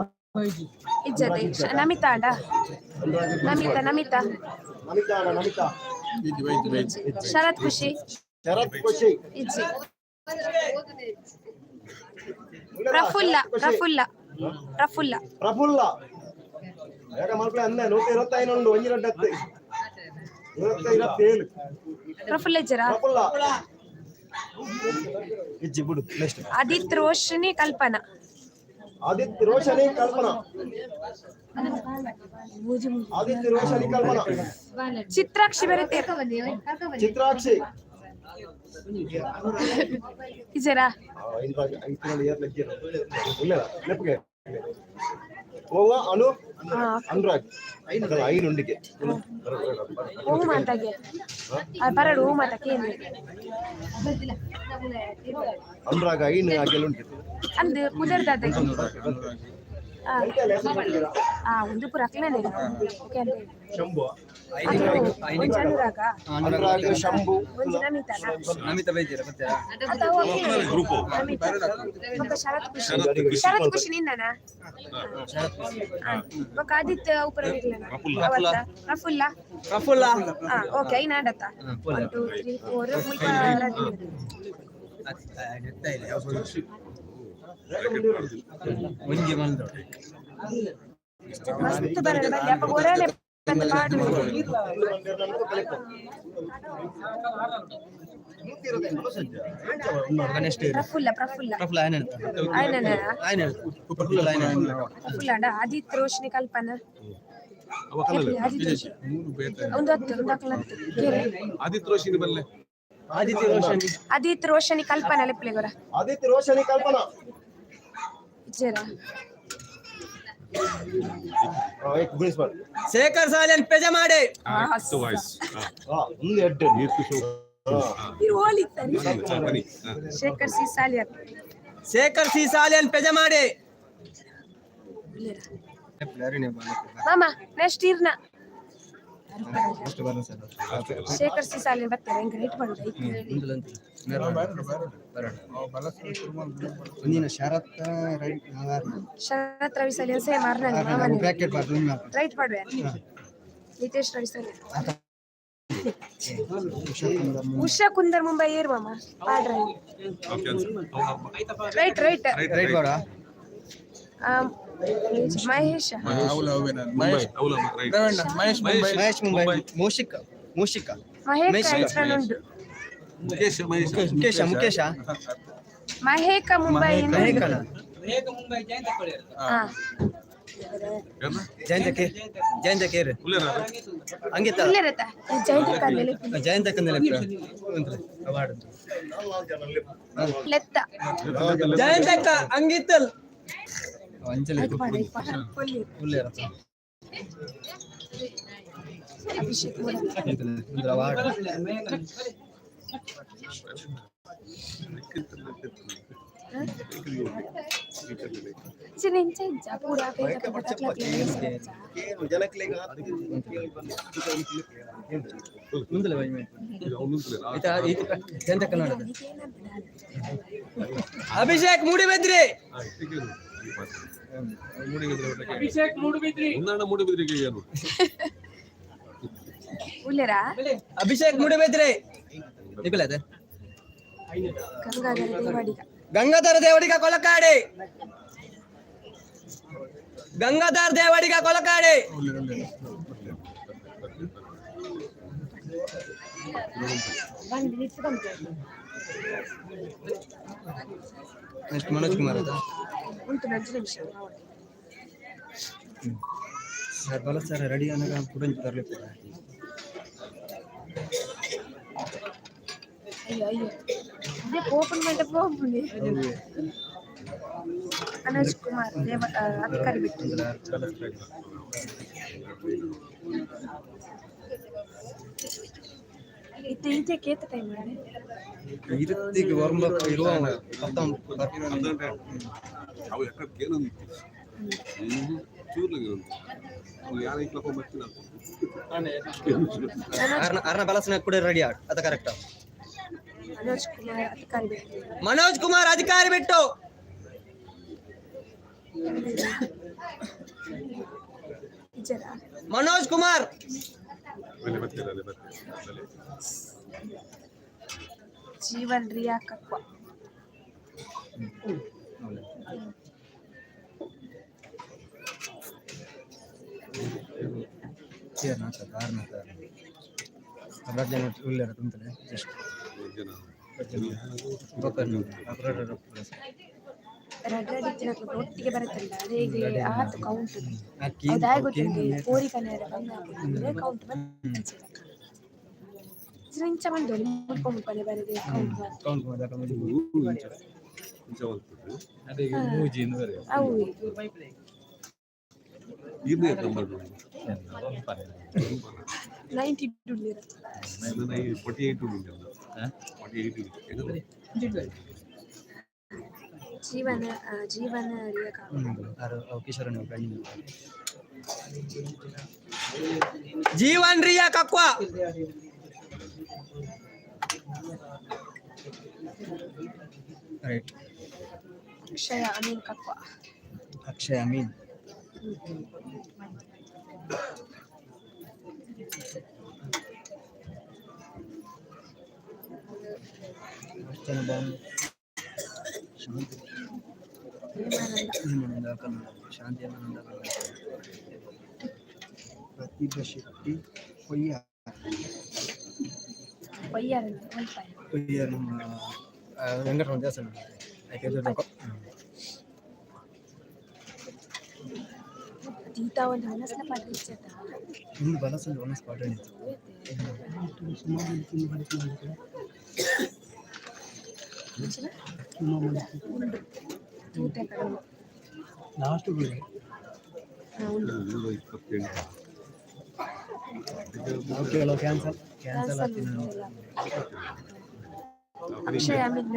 ಇಜ್ಜತೆ ನಮಿತಾ ಅಂಡ. ನಮಿತಾ ನಮಿತಾ. ನಮಿತಾ ಅಣ್ಣ, ನಮಿತಾ. ಶರತ್ ಖುಷಿ. ಶರತ್ ಖುಷಿ. ಇಜ್ಜಿ. ಪ್ರಫುಲ್ಲ ಪ್ರಫುಲ್ಲ ಪ್ರಫುಲ್ಲ. ಪ್ರಫುಲ್ಲ ಬೇಗ ಮಲ್ಪಲೆ ಅಂದೆ 125 ಉಂಡು ಒಂಜಿ ರಡ್ಡು ಹತ್ತು 127. ಪ್ರಫುಲ್ಲ ಇಜ್ಜರಾ? ಪ್ರಫುಲ್ಲ ಇಜ್ಜಿ ಬಿಡು, ನೆಕ್ಸ್ಟ್. ಆದಿತ್ಯ ರೋಶಿನಿ ಕಲ್ಪನಾ. ಆದಿತ್ಯ ರೋಶನಿ ಕಲ್ಪನಾ. ಆದಿತ್ಯ ರೋಶನಿ ಕಲ್ಪನಾ. ಚಿತ್ರಾಕ್ಷಿ ಬರುತ್ತೆ. ಚಿತ್ರಾಕ್ಷಿ. ಇಜ್ಜರಾ? ಓವ ಅನು ಅನುರಾಗ್ ಐನುಂಡಿಗೆ. ಹೂ ಮಾತಾಗೆ ಬರಡು ಹೂ ಮಾತ ಕೇಂದ್ರ. ಅನುರಾಗ್ ಐನು ಅಗೆಲುಂಟು. ಅಂದ್ ಪುದರ್ದಾದ ಆ ಒಂದು ಪೂರ ಅಕ್ಲನೆ ಓಕೆ. ಶಂಭು. ಒಂಜಿ ಅನುರಾಗ. ಅನುರಾಗ್ ಶಂಭು. ಒಂಜಿ ನಮಿತಾನ. ನಮಿತಾ ಬೈದಿರ ಗೊತ್ತಾ? ಅಥವಾ ನಮಿತಾ ಬೊಕ್ಕ ಶರತ್ ಖುಷಿ. ಶರತ್ ಖುಷಿ ನಿನ್ನನಾ? ಬೊಕ್ಕ ಆದಿತ್ಯ ಉಪರ ಅವತ್ತ ಪ್ರಫುಲ್ಲ. ಪ್ರಫುಲ್ಲ. ಹಾ ಓಕೆ, ಐನ ಆಡತ್ತ 1 2 3 4 ಮುಲ್ಪ. ಒಂಜಿ ಮಂದು. ಮಸ್ತ್ ಬರಡ ಬಲ್ಲಿ ಅಪ್ಪ ಒರನೆ ಬಂದು ಪಾಡು. ಪ್ರಫುಲ್ಲ ಪ್ರಫುಲ್ಲ. ಪ್ರಫುಲ್ಲ ಆಯ್ನ. ಆಯ್ನನ. ಆಯ್ನ ಪ್ರಫುಲ್ಲ ಆಯ್ನ. ಪ್ರಫುಲ್ಲ ಅಂಡ ಆದಿತ್ಯ ರೋಶಿನಿ ಕಲ್ಪನಾ. ಆದಿತ್ಯ ರೋಶಿನಿ. ಒಂದು ಹತ್ತು ಒಂದು ಅಕ್ಲ ಹತ್ತು ಕೇರೆ. ಆದಿತ್ಯ ರೋಶಿನಿ ಬಲ್ಲೆ. ಆದಿತ್ಯ ರೋಷನ್. ಆದಿತ್ಯ ರೋಶಿನಿ ಕಲ್ಪನಾ ಲೆಪ್ಪಲೆಗೊರ. ಆದಿತ್ಯ ರೋಶನಿ ಕಲ್ಪನಾ. ಇಜ್ಜೆರಾ? ಶೇಖರ್ ಸಾಲಿಯನ್ ಪೆಜ ಮಾಡಿ. ವಾಯ್ಸ್. ಒಂದು ಎಡ್ಡೆ. ಇರು ಹೋಲಿತ್ತಾರೆ. ಶೇಖರ್ ಸಿ ಸಾಲಿಯರ್. ಶೇಖರ್ ಸಿ ಸಾಲಿಯನ್ ಪೆಜ ಮಾಡಿ. ಮಾಮ ನೆಕ್ಸ್ಟ್ ಇರ್ನ ಶೇಖರ್ ಸಿ ಸಾಲಿಯರ್ ಬರ್ತಾರೆ ಹೆಂಗ್ ರೈಟ್ ಮಾಡುದು ಐತೆ. ಒಂದಿನ ಶರತ್ ರೈಟ್. ಶರತ್ ರವಿ ಸಾಲಿಯನ್ ಸೇಮ್ ಅರ್ನ. ಬ್ರಾಕೆಟ್ ರೈಟ್ ಮಾಡುವೆ. ನಿತೇಶ್ ರವಿ ಸಾಲಿಯನ್. ಉಷಾ ಕುಂದರ್ ಮುಂಬೈ ಏರ್ ಮಾಮ ಪಾಡ್ರ. Right right. ರೈಟ್ ಬೇಡ. ಮಹೇಶ. ಮಹೇಶ್ ಮಹೇಶ್ ಮುಂಬೈ. ಮಹೇಶ್ ಮುಂಬೈ ಮೂಷಿಕ ಮೂಷಿಕ. ಮಹೇಶ ಉಂಟು. ಮುಖೇಶ್ ಮಹೇಶ್. ಮುಖೇಶ ಮುಖೇಶ. ಮಹೇಕ ಮುಂಬೈ. ಮಹೇಕನ. ಬೇಗ ಮುಂಬೈ ಜಯಂತ ಕೊಡಿಯರ್. ಹಾ. ಜಯಂತ ಕೇರ್ ಜಯಂತ ಕೇರ್. ಅಂಗಿತ. ಇಲ್ಲರತ್ತ ಜಯಂತ ಕಂದಲೆ. ಜಯಂತ ಕಂದಲೆ ಅವಾರ್ಡ್. ಲೆತ್ತ. ಜಯಂತಕ್ಕ ಅಂಗಿತ್ತಲ್. ಅಂಜಲಿ. ಆಯ್ತು ಪಾಡ ಆಯ್ತು ಪಾಡ ಪೊಲ್ಲಿ. ಅಭಿಷೇಕ್ ಮೂಡಲ್. ಅವಾರ್ಡ್. ಚಿನ್ನ ಇಂಚ ಇಂಚ ಪೂರ ಜನಕ್ಲೆಗ್ ಮುಂದಲೆ ಬೈ ಈತ ಜಯಂತ ಕನ್ನಡ. ಅಭಿಷೇಕ್ ಮೂಡಿಬೆದ್ರಿ. ಅಭಿಷೇಕ್ ಮೂಡುಬಿದ್ರಿ. ಒಂದಣ್ಣ ಮೂಡಿಬಿದ್ರಿಗೆ ಏನು? ಉಲ್ಲೇರಾ? ಅಭಿಷೇಕ್ ಮೂಡಿಬೆದ್ರಿ ನಿಖಿಲ್ ಅದೇ. ಗಂಗಾಧರ ದೇವಾಡಿಗ. ಗಂಗಾಧರ ದೇವಡಿಗ ಕೊಲಕಾಡಿ. ಗಂಗಾಧರ್ ದೇವಡಿಗ ಕೊಲಕಾಡಿ. ನೆಕ್ಸ್ಟ್ ಮನೋಜ್ ಕುಮಾರ್ ಆಯ್ತಾ? ಉಂಟು ನಂಜು ನಿಮಿಷ. ಸರ್ ಬಲ ಸರ್ ರೆಡಿ ಅನ್ನಾಗ ಕುಡಂಜಿ ತರಲಿ. ಅಯ್ಯೋ ಅಯ್ಯೋ ಇದೇ ಓಪನ್ ಮಂಟಪ ಓಪನ್. ಮನೋಜ್ ಕುಮಾರ್ ದೇವ ಅಧಿಕಾರಿ ಬಿಟ್ಟು. ಇತ್ತೆ ಇಂಚೆ ಕೇತ ಟೈಮ್ ಮಾಡಿ. ಇರುತ್ತಿಗೆ ವರ್ಮ ಇರುವ ಅವು ಎక్కడ ಕೇನೊಂದು ಚೂರ್ಲಾಗ ಅವು ಯಾರ ಇಕ್ಲಪ್ಪ ಬರ್ತಿಲ್ಲ. ಅರ್ನ ಬಲಸನ ಕೂಡ ರೆಡಿ ಆಡ್ ಅದ ಕರೆಕ್ಟ್. ಮನೋಜ್ ಕುಮಾರ್ ಅಧಿಕಾರಿ ಬಿಟ್ಟು. ಮನೋಜ್ ಕುಮಾರ್ ಅಧಿಕಾರಿ ಬಿಟ್ಟು. ಇಜ್ಜರಾ? ಮನೋಜ್ ಕುಮಾರ್. ಬೆಲೆ ಬರ್ತೀರ ಅಲ್ಲೇ ಬರ್ತೀರ ಅಲ್ಲೇ. ಜೀವನ್ ರಿಯಾ ಕಕ್ವ. ರಡ್ಡ ಇತ್ತಿನಕ್ಲು ಒಟ್ಟಿಗೆ ಬರುತ್ತಲ್ಲ, ಅದೇ ಆತು ಕೌಂಟ್. ಅದಾಯ ಗೊತ್ತುಂಟು, ಕೋರಿ ಕನೆಯರ ಬಂಗ ಅಂದ್ರೆ ಕೌಂಟ್ ಬಂತು. ಇಂಚ ಬಂದೋಲಿ ಮುಲ್ಪ ಮುಲ್ಪನೆ ಬರದೆ ಕೌಂಟ್ ಬಂತು. ಇಂಚ ಮಲ್ಪುಡು. ಅವು ಇರ್ನೇ ನಂಬರ್. 92. 48 ಉಂಟು, 48. ಜೀವನ ಜೀವನ ರಿಯಾ ಕಕ್ವ. ಜೀವನ್ ರಿಯಾ ಕಕ್ವಾ. ರೈಟ್. ಅಕ್ಷಯ ಅಮೀನ್ ಕಕ್ವ. ಅಕ್ಷಯ್ ಅಮೀನ್. ಅರ್ಚನಾ ಬಾನು, ಶಾಂತಿ. ಹೇಮಾನಂದ. ಹೇಮಾನಂದ ಕನ್ನಡ, ಶಾಂತಿ ಹೇಮಾನಂದ ಕನ್ನಡ, ಪ್ರತಿಭಾ ಶೆಟ್ಟಿ ಕೊಯ್ಯ. ವೈಯಾರ ಒಲ್ಪಾಯ. ಕೊಯ್ಯ ನಮ್ಮ ವೆಂಕಟರಮಣ ದೇವಸ್ಥಾನ. ದೀತಾ ಒಂದು ಹನಸ್ನ ಪಾಠ ಇಚ್ಚತ್ತ. ಒಂದು ಬಲಸಲ್ಲಿ ಒಂದು ಸ್ಪಾಟ್ ಇತ್ತು. ಉಂಡು ತೂತೆ ಕಡಲು. ಲಾಸ್ಟ್. ಹಾ, ಉಂಡು. 128. ಕೆಲವು ಕ್ಯಾನ್ಸಲ್ ಕ್ಯಾನ್ಸಲ್ ಕ್ಯಾನ್ಸಲ್ ಆಗ್ತೀನಿ. ಉಂಟಲ್ಲ. ಅಕ್ಷಯ್ ಅಮೀನ್,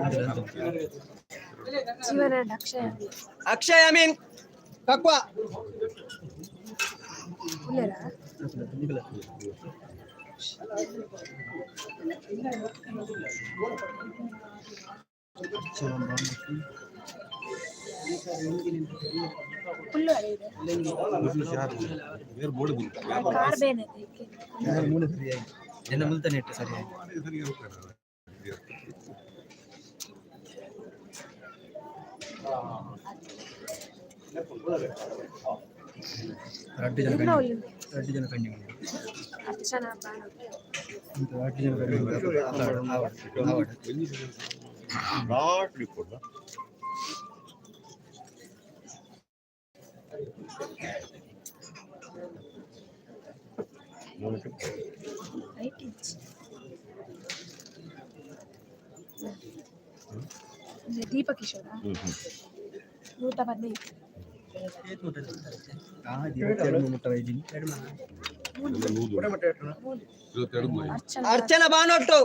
ಜೀವನ ಅಕ್ಷಯ್ ಅಮೀನ್. ಅಕ್ಷಯ್ ಅಮೀನ್ ಕಕ್ವಾ. ಉಲ್ಲೇರಾ? ಫುಲ್ಲು ಅರೆ ಇದೆ. ಬೇರೆ ಬೋರ್ಡ್ ಕಾರ್ ಬೇನೆ. ಮೂಲೆ ಸರಿಯಾಗಿ ಎನ್ನ ಮುಲ್ತಾನೆ ಇಟ್ಟು ಸರಿಯಾಗಿ. ಸರಿ ಹೋಗ್ತಾರೆ. ರಡ್ಡು ಜನ ಎಲ್ಲ ಕಣ್ಣಿ. ಒಳ್ಳೆ. ರಡ್ಡು ಜನ ಕಣ್ಣಿ. ಅರ್ಚನಾ ಬಾನು. ರಡ್ಡು ಜನ ಕಣ್ಣಿ. ಆವಡ್ ಆವಡ್. ರೈಟ್ ಇಂಚ್ ದೀಪ ಕಿಶೋರ 115. 22 ಮುಟ್ಟ ಇದ್ದೀನಿ. 22. ಅರ್ಚನಾ. ಅರ್ಚನಾ ಬಾನೊಟ್ಟು.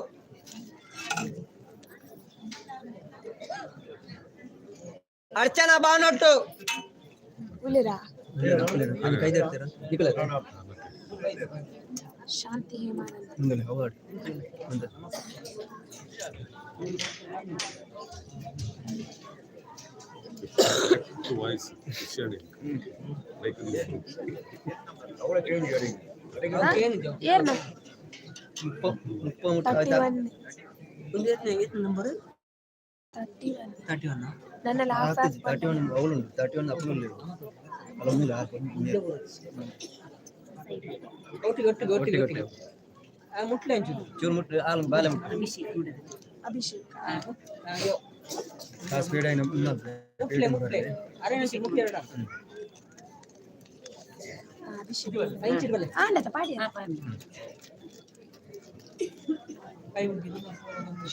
ಅರ್ಚನಾ ಬಾನೊಟ್ಟು. ಉಲ್ಲೇರಾ? ಕೈದಿರ್ತೀರಾ ನಿಖಿಲ? ಶಾಂತಿ ಹೇಮಾನಂದ. ಮುಂದೆ ಅವಾರ್ಡ್ ಮುಂದೆ. Voice like. ಏರ್ನ? ಮುಪ್ಪ ಮುಪ್ಪ ಮುಟ್ಟ. 31. ನಂಬರ್. 31. 31. ನನ್ನ ಲಾಸ್ಟ್. 31 ಅವಳುಂಟು, 31 ಅಪ್ಪುಂಡು, ಅಲ್ಲೊಂದಿಲ್ಲ. ಒಟ್ಟಿಗೆ ಒಟ್ಟಿಗೆ ಒಟ್ಟಿಗೆ ಒಟ್ಟಿಗೆ ಮುಟ್ಲೆ ಅಂಚುದು. ಚೂರು ಮುಟ್ಟು, ಆಲ್ ಬಾಲೆ ಮುಟ್ಟು. ಅಭಿಷೇಕ್. ಆ ಸ್ಪೀಡ್ అయిన. ಮುಟ್ಲೆ ಮುಟ್ಲೆ ಅರೆ ಮುಟ್ಲೆ ಎರಡ. ಅಭಿಷೇಕ್. ಐಂಚಿಡ್ ಬಲ್ಲೆ. ಆಂಡತ ಪಾಡಿ. ಕೈ ಮುಗಿದು.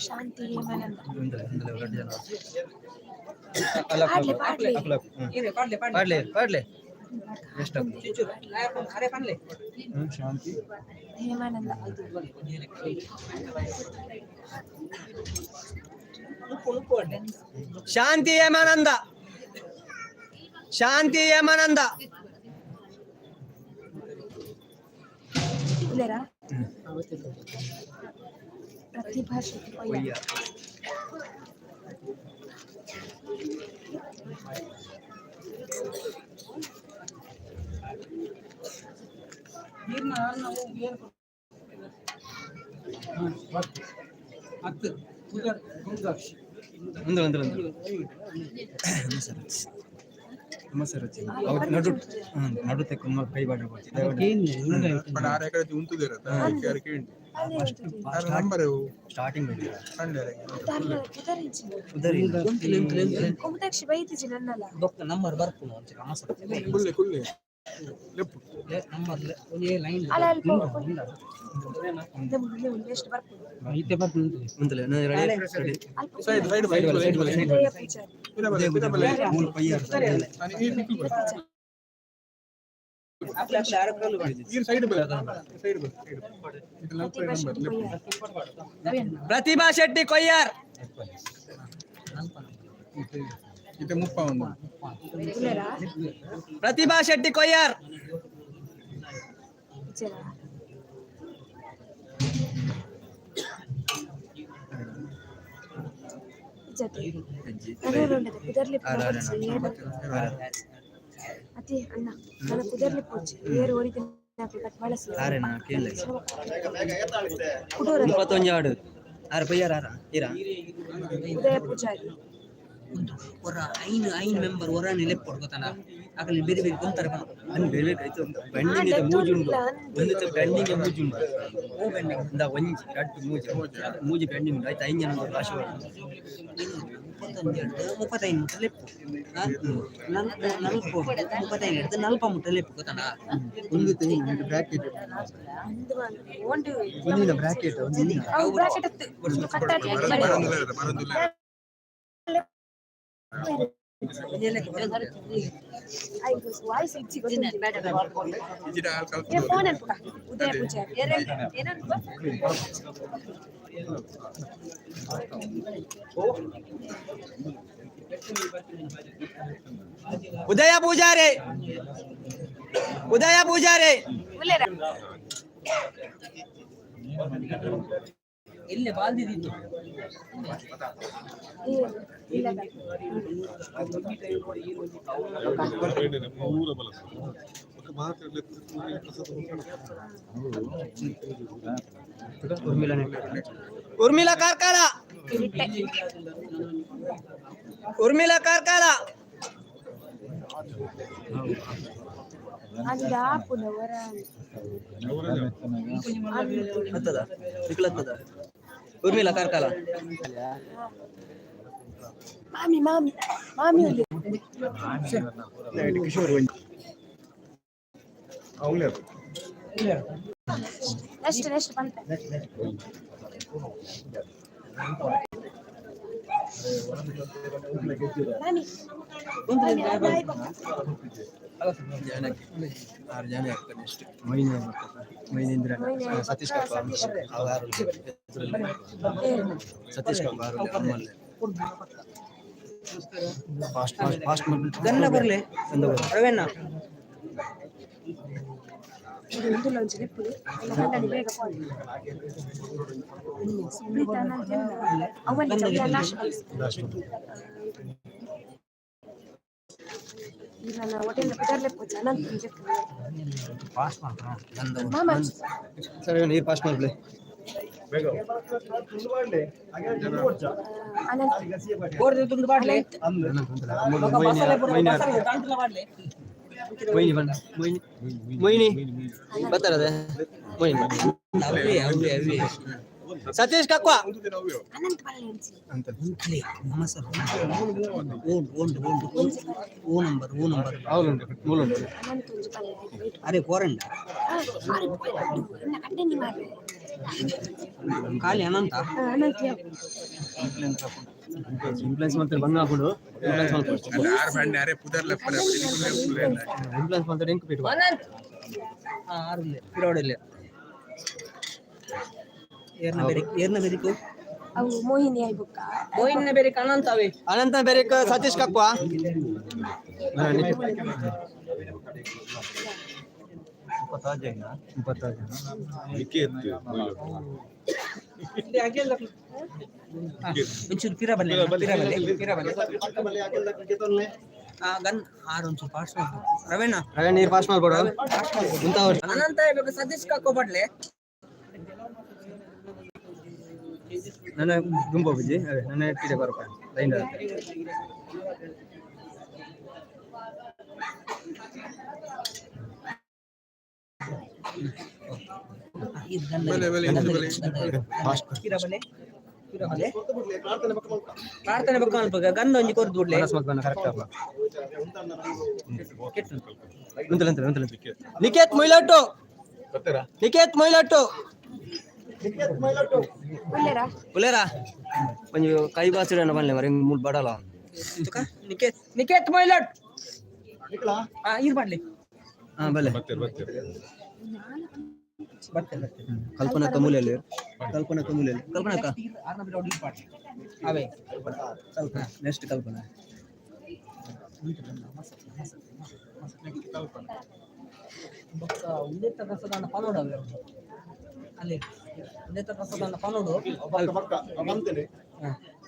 ಶಾಂತಿ ಹೇಮಾನಂದ. ಅಲ್ಲ. ಪಾಡ್ಲೆ ಪಾಡ್ಲೆ. ಇರೆ ಪಾಡ್ಲೆ ಪಾಡ್ಲೆ. ಪಾಡ್ಲೆ ಪಾಡ್ಲೆ ಎಷ್ಟು? ಚೂಚೂರು ಅರೆ ಪನ್ಲೆ. ಶಾಂತಿ ಹೇಮಾನಂದ. ನುಪ್ಪು ನುಪ್ಪು ಅಡ್ಡೆ. ಶಾಂತಿ ಹೇಮಾನಂದ, ಶಾಂತಿ ಹೇಮಾನಂದ. ಉಲ್ಲೇರಾ? ಪ್ರತಿಭಾ ಶೆಟ್ಟಿ ಕೊಯ್ಯ. ಹತ್ತು ಪುದರ್ ಕುಮುದಾಕ್ಷಿ. ಒಂದು ಒಂದು ಒಂದು ನಡು ನಡು ತೆಕ್ಕು ಕೈ ಬಾಡ್ರೆ. ಪಂಡ ಆರು ಎಕರೆ ಉಂತುದಿರತ್ತ ಯಾರು ಕೇಳಿ ಆರ ನಂಬರ್ ಸ್ಟಾರ್ಟಿಂಗ್ ಕಂಡರೆ. ಪುದರ್ ಕುಮುದಾಕ್ಷಿ ಬೈತಿಜಿ ನನ್ನಲ್ಲ. ಬೊಕ್ಕ ನಂಬರ್ ಬರ್ಪುನು ಒಂಚೂರು ಅಮಸರ. ಕುಲ್ಲೆ ಕುಲ್ಲೆ ಲೆಪ್ಪು. ನಂಬರ್ ಒಂಜೇ ಲೈನ್. ಅಲ್ಲ ಅಲ್ಪ ಎಷ್ಟು ಬರ್ಪುಂಡು? ಐತೆ ಬರ್ಪುನು. ಮುಂದಲೆ ರೆಡಿ. ಅಲ್ಪ. Side side by side by. Udaya Poojary. ಪಿರ ಬಲೆ ಪಿರ ಬಲೆ. ಮೂಲ ಪೈಯಾರ್. ನಾನು ಈ ನಿಕ್ಲು ಬಲೆ. ಈ ಸೈಡ್ ಬಲೆ ಸೈಡ್ ಬಲೆ ಸೈಡ್ ಇದು ಪ್ರತಿಭಾ ನಂಬರ್ ಶೆಟ್ಟಿ ಲೆಪ್ಪು. ಕೊಯ್ಯಾರ್. ಪ್ರತಿಭಾ ಶೆಟ್ಟಿ ಕೊಯ್ಯಾರ್. ಇದು ಮುಪ್ಪ ಒಂದು. ಉಲ್ಲೇರಾ? ಪ್ರತಿಭಾ ಶೆಟ್ಟಿ ಕೊಯ್ಯಾರ್. ಇಜ್ಜೆರಾ? ಇಜ್ಜತೆ. ನಡುವೆ ಉಂಡದೆ ಪುದರ್ಲಿ ಪೋಚಿ ಏರು. ಅತಿ ಅಣ್ಣ ನನ್ನ ಪುದರ್ಲಿ ಪೋಚಿ ಏರು ಒರಿದಿನ ಕಟ್ ಬಳಸಿ. ಆರೇನಾ ಕೇಳಲೆ. ಬೇಗ ಬೇಗ ಏತಾಳಿತ್ತೆ. ಕುಡೋರ. 31 ಆಡು ಆರು ಪೈಯಾರ್ ಆರ ಈರಾ. ಉದಯ ಪೂಜಾರಿ. ಒಂದು ಒರ ಐನು ಐನು ಮೆಂಬರ್ ಒರಾನೆ ಲೆಪ್ಪೊಡು ಗೊತ್ತನ ಅಕಲ್ ಬೇರೆ ಬೇರೆ ಗೊಂತರ. ಅನ್ ಬೇರೆ ಬೇರೆ ಆಯ್ತು ಬೆಂಡಿಂಗ್ ಇದೆ ಮೂಜಿ ಉಂಡು ಒಂದು ಬೆಂಡಿಂಗ್ ಮೂಜಿ ಉಂಡು. ಓ ಬೆಂಡಿಂಗ್. ಇಂದ ಒಂಜಿ ರಡ್ಡು ಮೂಜಿ ಮೂಜಿ ಬೆಂಡಿಂಗ್ ಉಂಡು ಆಯ್ತು ಐನ್ ಜನ ಉಂಡು ಲಾಸ್ಟ್. 31 ಹಿಡ್ದು 35 ಮುಟ್ಟ ಲೆಪ್ಪು ನಲ್ಪ 35 ಹಿಡ್ದು ನಲ್ಪ ಮುಟ್ಟ ಲೆಪ್ಪು ಗೊತ್ತನ. ಒಂದು ಬ್ರಾಕೆಟ್. ಒಂದು ಒಂದು. ಒಂದಿನ ಬ್ರಾಕೆಟ್ ಒಂದಿನ. ಅವು ಬ್ರಾಕೆಟ್ ಅತ್ತು ಕಟ್ಟಾತಿ. ಬರಂದಿಲ್ಲ ಬರಂದಿಲ್ಲ. ಐದು ವಾಯ್ಸ್ ಇಜ್ಜಿ ಗೊತ್ತುಂಟು. ಇಜಿಡ ಹಾಲ್ ಏ ಕಲ್ಪುದು. ಫೋನ್ ಅನ್ಪುಕ ಉದಯ ಪೂಜಾರಿ. ಉದಯ ಪೂಜಾರಿ ಉದಯ ಪೂಜಾರಿ. ಉಲ್ಲೇರಾ? ಎಲ್ಲೆ ಬಾಲ್ದಿದ್ದು. ಏ ಇಲ್ಲದ. ಪೂರ ಬಲಸ ಬೊಕ್ಕ ಮಾತ್ರ ಪ್ರಸಾದ. ಉರ್ಮಿಳಾ ಕಾರ್ಕಳ. ಇಟ್ಟೆ. ಉರ್ಮಿಳಾ ಕಾರ್ಕಳ. ಅಲ್ಲಿ ಆಪುನ ಹೊರ. ಹತ್ತದ ನಿಕ್ಲತ್ತದ ಉರ್ಮಿಳಾ ಕಾರ್ಕಳ. ಮಾಮಿ ಮಾಮಿ ಮಾಮಿ ಅಲ್ಲಿ. ಕಿಶೋರ್ ಅವಳೇ. ನೆಕ್ಸ್ಟ್ ನೆಕ್ಸ್ಟ್ ಬಂತ. ಮಾಮಿ ಮಾಮಿ ಬಾಯ್ ಬೊಕ್ಕ. ಆರು ಜನ ಆಗ್ತಾರೆ ನೆಕ್ಸ್ಟ್ ಮೊಯ್ನಿ ಮೊಯ್ನೇಂದ್ರ ಸತೀಶ್ ಕಪ್ಪ ಅವು ಆರು ಸತೀಶ್ ಕಪ್ಪ ಆರು ಅಮ್ಮಲ್ಲೇ ಫಾಸ್ಟ್ ಫಾಸ್ಟ್ ಫಾಸ್ಟ್. ಗನ್ನ ಬರ್ಲೆ. ಗಂಧ ಬರ್ಲೆ. ರವೆಣ್ಣ. ಇದು ಒಂದು ಲಂಚ್ ಲೆಪ್ಪುಡು ಎಲ್ಲ ಕಂಡನಿ ಬೇಗ ಪೋಂಡು ಸುಪ್ರೀತ ಅನಂತ ಅವಲ್ಲಿ ಚೌಲ ಲಾಸ್ಟ್ ಕಳಿಸ್ತಾರೆ. ಈ ನನ್ನ ಹೋಟೆಲ್ ಪುದರ್ಲೆ ಪೂಜೆ ಅನಂತ ಪಾಸ್ ಮಾಡ್ತಾರ ಗಂಧ. ಮಾಮ. ಸರಿ ನೀರು ಫಾಸ್ಟ್ ಮಾಡ್ಲಿ. ತುಂಡು ಮಾಡ್ಲಿ ಹಾಗೆ ತುಂಡು ಕೊಡ್ಚ. ಅನಂತ. ಗೋರ್ದು ತುಂಡು ಬಾಡ್ಲೆ. ಮೊಯ್ನಿ ಮೊಯ್ನಿ ಬಣ್ಣ ಮೊಯ್ನಿ ಮೊಯ್ನಿ ಬರ್ತಾರದೆ ಮೊಯ್ನಿ. ಅವೇ ಅವೇ ಅವೇ. ಸತೀಶ್ ಕಕ್ವಾ. ಒಂದು ದಿನ ಅವ್ಯೋ. ಅನಂತ ಬರಲೆ ಅಂಚಿ. ಉಂಟ್ಲೆ ನಮಸ್ಕಾರ ಓಂಡು ಓಂಡು ಓಂಡು ಓ ನಂಬರ್ ಓ ನಂಬರ್. ಅವಳುಂಟು ಮೂಲುಂಟು. ಅನಂತ ಒಂಜಿ ಬರಲೆ ವೇಟ್. ಅರೆ ಕೋರಂಡ. ಆರೆ ಪೋಯ್ ಎನ್ನ ಕಂಟೆಂಡಿ ಮಾರ್ರೆ. ಖಾಲಿ ಅನಂತ. ಅನಂತ ಯಾವ. ಇಂಪ್ಲೂಯೆನ್ಸ್ ಮಾಡ್ತಾರೆ ಬಂಗ ಹಾಕೊಂಡು ಇಂಪ್ಲೂಯೆನ್ಸ್ ಮಾಡ್ತಾರೆ. ಆರು ಬಂಡೆ ಅರೆ ಪುದರ್ ಲೆಪ್ಪರೆ. ಇಂಪ್ಲೂಯೆನ್ಸ್ ಮಾಡ್ತಾರೆ ಎಂಕು ಪೀಟ್. ಹಾ ಆರುಲ್ಲೆ ಪಿರೋಡಿಲ್ಲೆ ಏರ್ನ ಬೆರಿಕ್ ಏರ್ನ ಬೆರಿಕು. ಅವು ಮೋಹಿನಿ ಆಯ್ ಬುಕ್ಕ. ಮೋಹಿನ ಬೆರಿಕ್ ಅನಂತ ಅವೇ. ಅನಂತ ಬೆರಿಕ್ ಸತೀಶ್ ಕಕ್ವಾ. ನಿಕ್ಕೆ ಎತ್ತು ಮೊಯ್ಲು. ಒಂಚೂರು ಪಿರ ಬಲ್ಲೆ ಪಿರ ಬಲ್ಲೆ ಪಿರ ಬಲ್ಲೆ. ಪಕ್ಕ ಬಲ್ಲಿ ಹಾಕಿಲ್ಲ ಕೆತ್ತೊನ್ನೆ. ಗನ್ ಆರ್ ಒಂಚೂರು ಫಾಸ್ಟ್ ರವೇಣ. ರವೆ ನೀರು ಪಾಸ್ ಮಾಡ್ಬೇಡ ಇಂತ. ಅನಂತ ಬೇಕು ಸತೀಶ್ ಕಾಕೋ ಬಡ್ಲೆ. ನನ್ನ ಗುಂಪು ಬುಜ್ಜಿ ಅದೇ ನನ್ನ ಕೀಡೆ ಬರಪ್ಪ ಲೈನ್. ಬಲೆ ಬಲೆ ಇಂಚ ಬಲೆ. ಕಿರಬಲೆ ಕಿರಬಲೆ. ಪ್ರಾರ್ಥನೆ ಪಕ್ಕ ಮಲ್ಪ. ಪ್ರಾರ್ಥನೆ ಬಕ್ಕ ಅಲ್ಪ ಗಂಧ ಒಂಜಿ ಕೊರ್ದು ಬಿಡ್ಲೆ. ಕರೆಕ್ಟ್ ಅಪ್ಪ. ಉಂತಲ ಉಂತಲ ಉಂತಲ. ನಿಕೇತ್ ಮೊಯ್ಲಟ್ಟು, ನಿಕೇತ್ ಮೊಯ್ಲಟ್ಟು. ನಿಖೇತ್ ಮೈಲಟ್ಟು. ಉಲ್ಲೇರಾ? ಉಲ್ಲೇರಾ? ಒಂಜಿ ಕೈ ಬಾಸಿಡ ಬನ್ಲೆ ಮರೆ ಮೂಲ್ ಬಡಲ. ನಿಕೇತ್, ನಿಕೇತ್ ಮೈಲಟ್. ನಿಖಿಲ. ಆ ಇರ್ ಮಾಡ್ಲಿ. ಹಾ ಬಲ್ಲೆ. ಬರ್ತೀರಿ ಬರ್ತೀರಿ. ಬರ್ತೇನೆ ಬರ್ತೇನೆ. ಕಲ್ಪನಾ ಕಮೂಲಲ್ಲಿ, ಕಲ್ಪನಾ ಕಮೂಲಲ್ಲಿ, ಕಲ್ಪನಾ ಅಕ್ಕ. ಅವೇ. ಕಲ್ಪನಾ ನೆಕ್ಸ್ಟ್, ಕಲ್ಪನಾ. ಬೊಕ್ಕ ಉಂದೆತ್ತ ಪ್ರಸಾದ ಪನೋಡು ಅವೆ ಅಲ್ಲಿ ಉಂದೆತ್ತ ಪ್ರಸಾದ ಪನೋಡು. ಬಕ್ಕ ಬಕ್ಕ ಬಂತೇನೆ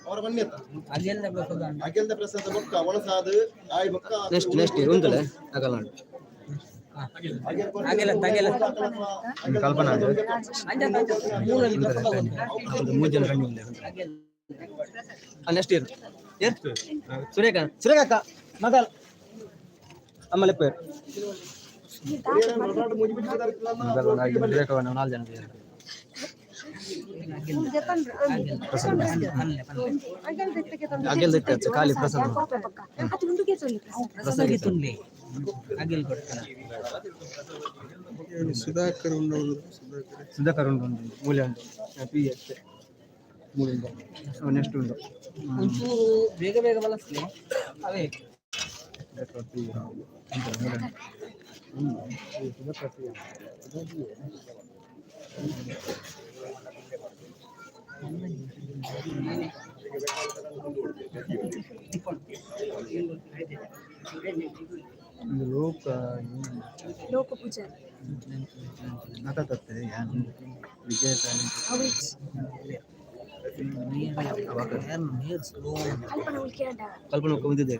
ಅವರ ಬನ್ನಿ ಅತ್ತ. ಅಲ್ಲಿ ಎಲ್ಲ ಪ್ರಸಾದ. ಅಗೆಲ್ದ ಪ್ರಸಾದ ಬೊಕ್ಕ ಒಣಸಾದು ಆಯ್ ಬೊಕ್ಕ. ನೆಕ್ಸ್ಟ್ ನೆಕ್ಸ್ಟ್ ಉಂತಲೆ ಆಗಲ್ಲ. ಅಗೆಲ ತಗೆಲ. ಕಲ್ಪನಾ ಅದು. ಅಂಜ ಅಂಜ ಮೂರಲ್ಲಿ ಪ್ರಸಾದ ಗೊತ್ತು. ಮೂರು ಜನ ಕಣ್ಣು. ಅಗೆಲ್. ನೆಕ್ಸ್ಟ್ ಇಯರ್ ಏರ್ ಸುರೇಖ, ಸುರೇಖ ಅಕ್ಕ ಮಗಲ್ ಅಮ್ಮಲೆ ಪೇರ್. ನಾಲ್ಕು ಜನ. ಪನ್ಲೆ ಪನ್ಲೆ. ಅಗೆಲ್ ದಿಕ್ಕ ಖಾಲಿ ಪ್ರಸಾದ. ಅದು ಉಂಡುಗೆ ತೊಲಿ ಪ್ರಸಾದ. ಪ್ರಸಾದ ತುನ್ಲೆ ಅಗೆಲ್ ಕೊಡ್ತಾನೆ. ಸುಧಾಕರ್ ಉಂಡು, ಸುಧಾಕರ್. ಸುಧಾಕರ್ ಉಂಟು, ಉಂಟು ಮೂಲೆ ಉಂಟು, ಪಿ ಎಸ್ ಮೂಲೆ ಉಂಟು, ನೆಕ್ಸ್ಟ್ ಉಂಟು. ಒಂಚೂರು ಬೇಗ ಬೇಗ ಬಳಸಲಿ ಅವೇ. ಒಂದು ಲೋಕ. ಲೋಕ ಪೂಜಾರಿ. ಮಾತಾಡ್ತದೆ ವಿಜಯ. ಅವು ಕಲ್ಪನಾ ಉಳ್ಕೆ. ಕಲ್ಪನಾ ಬಂದಿದೆ.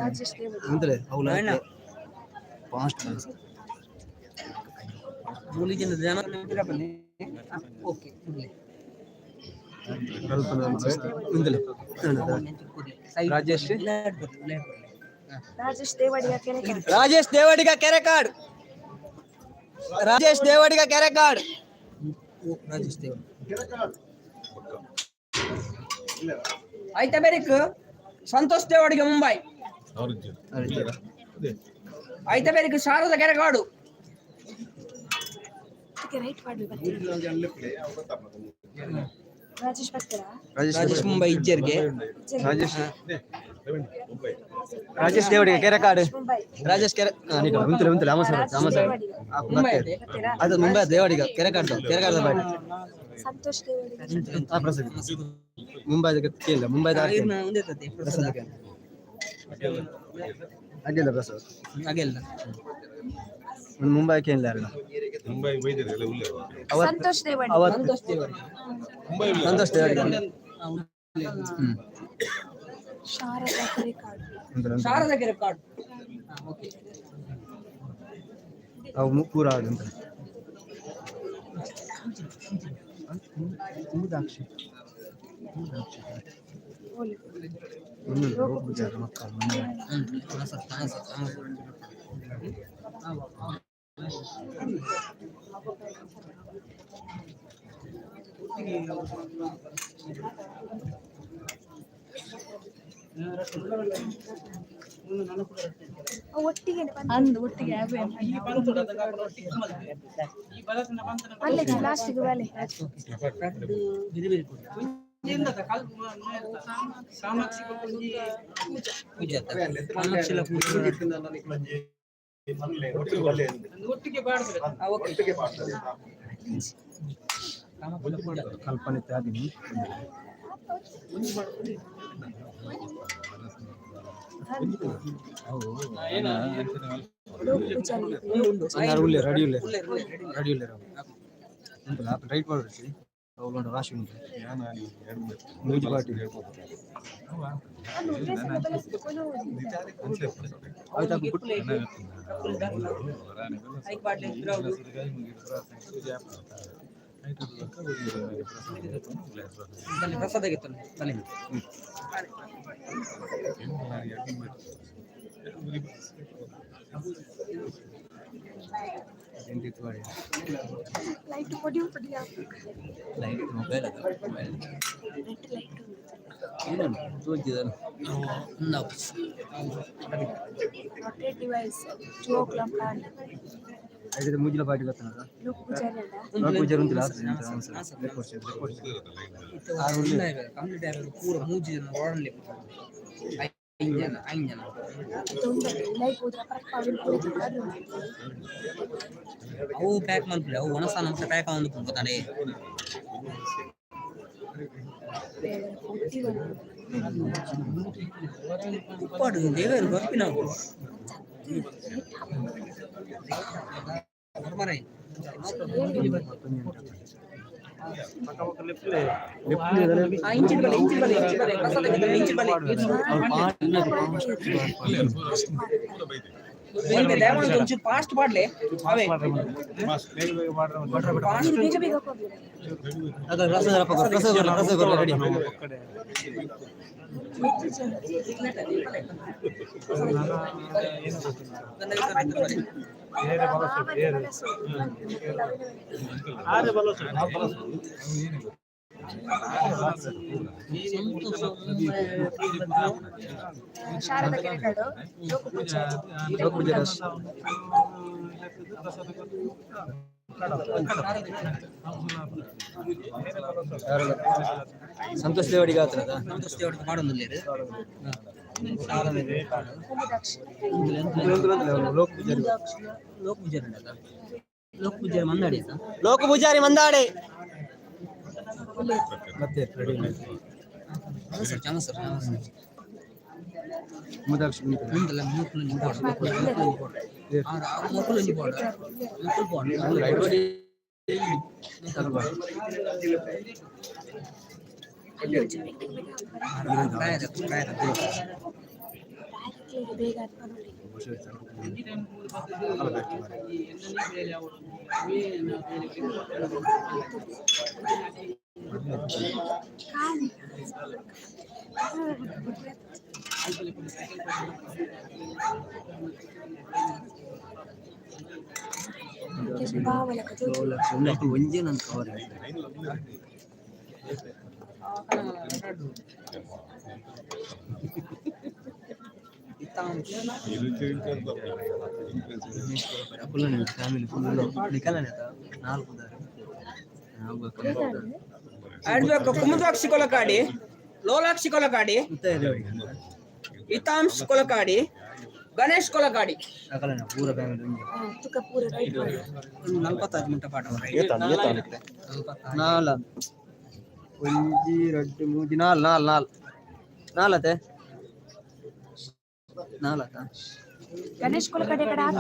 ರಾಜೇಶ್ ದೇವಡಿ. ಮುಂದೆ ಅವಳ ಫಾಸ್ಟ್. ಮೂಲಿ ಜನ ಜನ ಬನ್ನಿ. ಓಕೆ. ಕಲ್ಪನಾ ಮುಂದಲೆ. ರಾಜೇಶ್. ರಾಜೇಶ್ ದೇವಡಿಯ ಕೆರೆ. ರಾಜೇಶ್ ದೇವಾಡಿಗ ಕೆರೆಕಾಡ್, ರಾಜೇಶ್ ದೇವಾಡಿಗ ಕೆರೆಕಾಡ್. ರಾಜೇಶ್ ದೇವ್ ಆಯ್ತಾ? ಬೇರಿಕ್ ಸಂತೋಷ್ ದೇವಾಡಿಗೆ ಮುಂಬೈ. ಆಯ್ತಾ? ಬೇರಿಕ್ ಶಾರದಾ ಕೆರೆಕಾಡು. ರೈಟ್ ಮಾಡಿ ಬರ್ತೀರಾ? ರಾಜೇಶ್ ಬರ್ತೀರಾ? ರಾಜೇಶ್ ಮುಂಬೈ ಇಜ್ಜರ್ಗೆ. ರಾಜೇಶ್, ರಾಜೇಶ್ ದೇವಾಡಿಗ ಕೆರೆಕಾಡ್. ಮುಂಬೈ. ರಾಜೇಶ್ ಕೆರೆ ಉಂತಲೆ ಉಂತಲೆ ಅಮ ಸರ್, ಅಮ ಸರ್. ಮುಂಬೈ ಅದೇ. ಬರ್ತೀರಾ? ಅದು ಮುಂಬೈ ದೇವಾಡಿಗ ಕೆರೆಕಾಡ್, ಕೆರೆಕಾಡ್ ಬಾಡಿ. ಸಂತೋಷ್ ದೇವಡಿಗ. ಆ ಪ್ರಸಾದ್ ಮುಂಬೈ ಕೇಳಿಲ್ಲ ಮುಂಬೈದ. ಒಂದೇ ಪ್ರಸಾದ. ಅಡ್ಡಿಲ್ಲ ಪ್ರಸಾದ್. ಹಾಗೆಲ್ಲ. ಒಂದು ಮುಂಬೈ ಕೇಳಿಲ್ಲ ಯಾರಲ್ಲ. ಮುಂಬೈ ಬೈದಿರಿ ಎಲ್ಲ ಉಲ್ಲೆ. ಸಂತೋಷ್ ದೇವಡಿಗ. ಅವತ್ತು ಸಂತೋಷ್ ದೇವಾಡಿಗೆ. ಮುಂಬೈ. ಸಂತೋಷ್ ದೇವಾಡಿಗ. ಶಾರದಾ ಕೆರೆಕಾಡು. ಶಾರದಾ ಕೆರೆಕಾಡು, ಓಕೆ. ಅವು ಪೂರ ಆದಂತ ಕುಮುದಾಕ್ಷಿ. ಮಕ್ಕಳು. ಒಟ್ಟಿಗೆ ಅಂದು ಒಟ್ಟಿಗೆ ಅಲ್ಲೇ ಲಾಸ್ಟಿಗೆ ಬಲೆ. ಬೇರೆ ಬೇರೆ ಪೂಜೆ ಕಾಮಾಕ್ಷಿಲ ಪೂಜೆ. ಒಟ್ಟಿಗೆ ಪಾಡ್ತಾರೆ. ಕಲ್ಪನೆ ತ್ಯಾಗಿನಿ. ಲೋಕ ಪೂಜಾರಿ. ಉಲ್ಲೆ ರೆಡಿ, ಉಲ್ಲೆ ರೆಡಿ, ಉಲ್ಲೆ. ರೈಟ್ ಮಾಡ್ರಿ. ಅವ್ಲೊಂಡು ರಾಶಿ ಉಂಟು. ಮೂಜಿ ಪಾಟಿ. ಅದು ಉದ್ದೇಶ ಬಲಸಿದ ಕೊನು. ಆಯ್ತು. ಐಕ್ ಬಾಟ್ಲಿ ಪಿರವು. ಬನ್ನಿ, ಪ್ರಸಾದ ಆಗಿತ್ತು, ಬನ್ನಿ. ಲೈಟ್ ಪೊಡಿ ಪೊಡಿ. ಲೈಟ್ ಮೊಬೈಲ್ ಅದು mobile. Red light. ತೋಜಿದಲ್ಲ. Rotate device 2 o'clock. ಐದು ಮೂಜಿಲ ಪಾಟಿ ಗೊತ್ತಲ್ಲ. ಲೋಕ ಪೂಜಾರಿ ಅಲ್ಲ. ಪೂಜಾರಿ ಉಂಟು. ಕಂಪ್ಲೀಟ್ ಆಗಿದೆ ಪೂರ. ಮೂಜಿ ಜನ ಓಡಲಿ, ಐದು ಜನ, ಐದು ಜನ. ತೊಂದರೆ ಲೈಟ್ ಹೋದ್ರೆ ಪರಪ್ಪ ಅವಿನ ಕುಳಿತು. ಅವು ಪ್ಯಾಕ್ ಮಲ್ಪಲೆ, ಅವು ಒಣಸ ನಮ್ಸ ಪ್ಯಾಕ್ ಆವೊಂದು ಗೊತ್ತಾನೆ. ಉಪ್ಪಾಡು ದೇವರು ಬರ್ಪಿನ ಮರಮರೈ. ಇಂಚಿನ ಬಲೆ, ಇಂಚಿನ ಬಲೆ, ಇಂಚಿನ ಬಲೆ, ಪ್ರಸಾದ ಇಂಚಿನ ಬಲೆ. ಒಂಚೂರು ಫಾಸ್ಟ್ ಮಾಡ್ಲೆ ಅವೇ. ಫಾಸ್ಟ್. ಬೇಗ ಬೇಗ ಹೋಗ್ಲಿ. ಪ್ರಸಾದ ಪ್ರಸಾದ ಪ್ರಸಾದ ರೆಡಿ. ಹೆಚ್ಚು ಜನ. ಶಾರದಾ ಕೆರೆಕಾಡು, ಲೋಕ ಪೂಜಾರಿ. ಲೋಕ ಪೂಜಾರಿ. ಸಂತೋಷ್ ದೇವಡಿಗೆ ಆತನದ. ಸಂತೋಷ್ ದೇವಡಿಗೆ ಮಾಡೋದಿಲ್ಲ. ಕುಮುದಾಕ್ಷಿ. ಲೋಕ ಪೂಜಾರಿ. ಲೋಕ ಪೂಜಾರಿ, ಲೋಕ ಪೂಜಾರಿ ಮಂದಾಡಿ. ಲೋಕ ಪೂಜಾರಿ ಮಂದಾಡೆ. ಮತ್ತೆ ರೆಡಿ. ಸರ್, ಚಂದ ಸರ್. ಮುದಾಕ್ಷಿ. ಮುಂದಲ್ಲ ಮೂಕುಲು ನಿಂಪೋಡು, ಮೂಕುಲು ನಿಂಪೋಡು, ಮೂಕುಲು ನಿಂಪೋಡು, ಮೂಕುಲು ಪೋಡು. ಪ್ರಾಯದ ಪ್ರಾಯದ. ಬೇಗ ನೋಡಿ. ಖಾಲಿ. ಬಾವಲಕ. ಒಂಜೇ ನನ್ನ ಕವರ್. ಫುಲ್ ಫ್ಯಾಮಿಲಿ ಫುಲ್ ನಿಕಲನೆ ನಾಲ್ಕು. ಆಡ್ಬೇಕು. ಕುಮುದಾಕ್ಷಿ ಕೊಲಕಾಡಿ, ಲೋಲಾಕ್ಷಿ ಕೊಲಕಾಡಿ, ಹಿತಾಂಶ್ ಕೊಲಕಾಡಿ, ಗಣೇಶ್ ಕೊಲಕಾಡಿ. ಅಕಲನೆ ಪೂರ ಫ್ಯಾಮಿಲಿ ಒಂಜಿ. ತುಕ ಪೂರ ರೈಟ್ ಮಾಡಿ. ನಲ್ವತ್ತೈದು ಮುಟ್ಟ ಪಾಠ. ನಾಲ, ಒಂಜಿ, ರಡ್ಡು, ಮೂಜಿ, ನಾಲ್, ನಾಲ್, ನಾಲ್, ನಾಲತೆ, ನಾಲತ. ಗಣೇಶ್ ಕೊಲಕಡೆ ಕಡೆ ಆತನ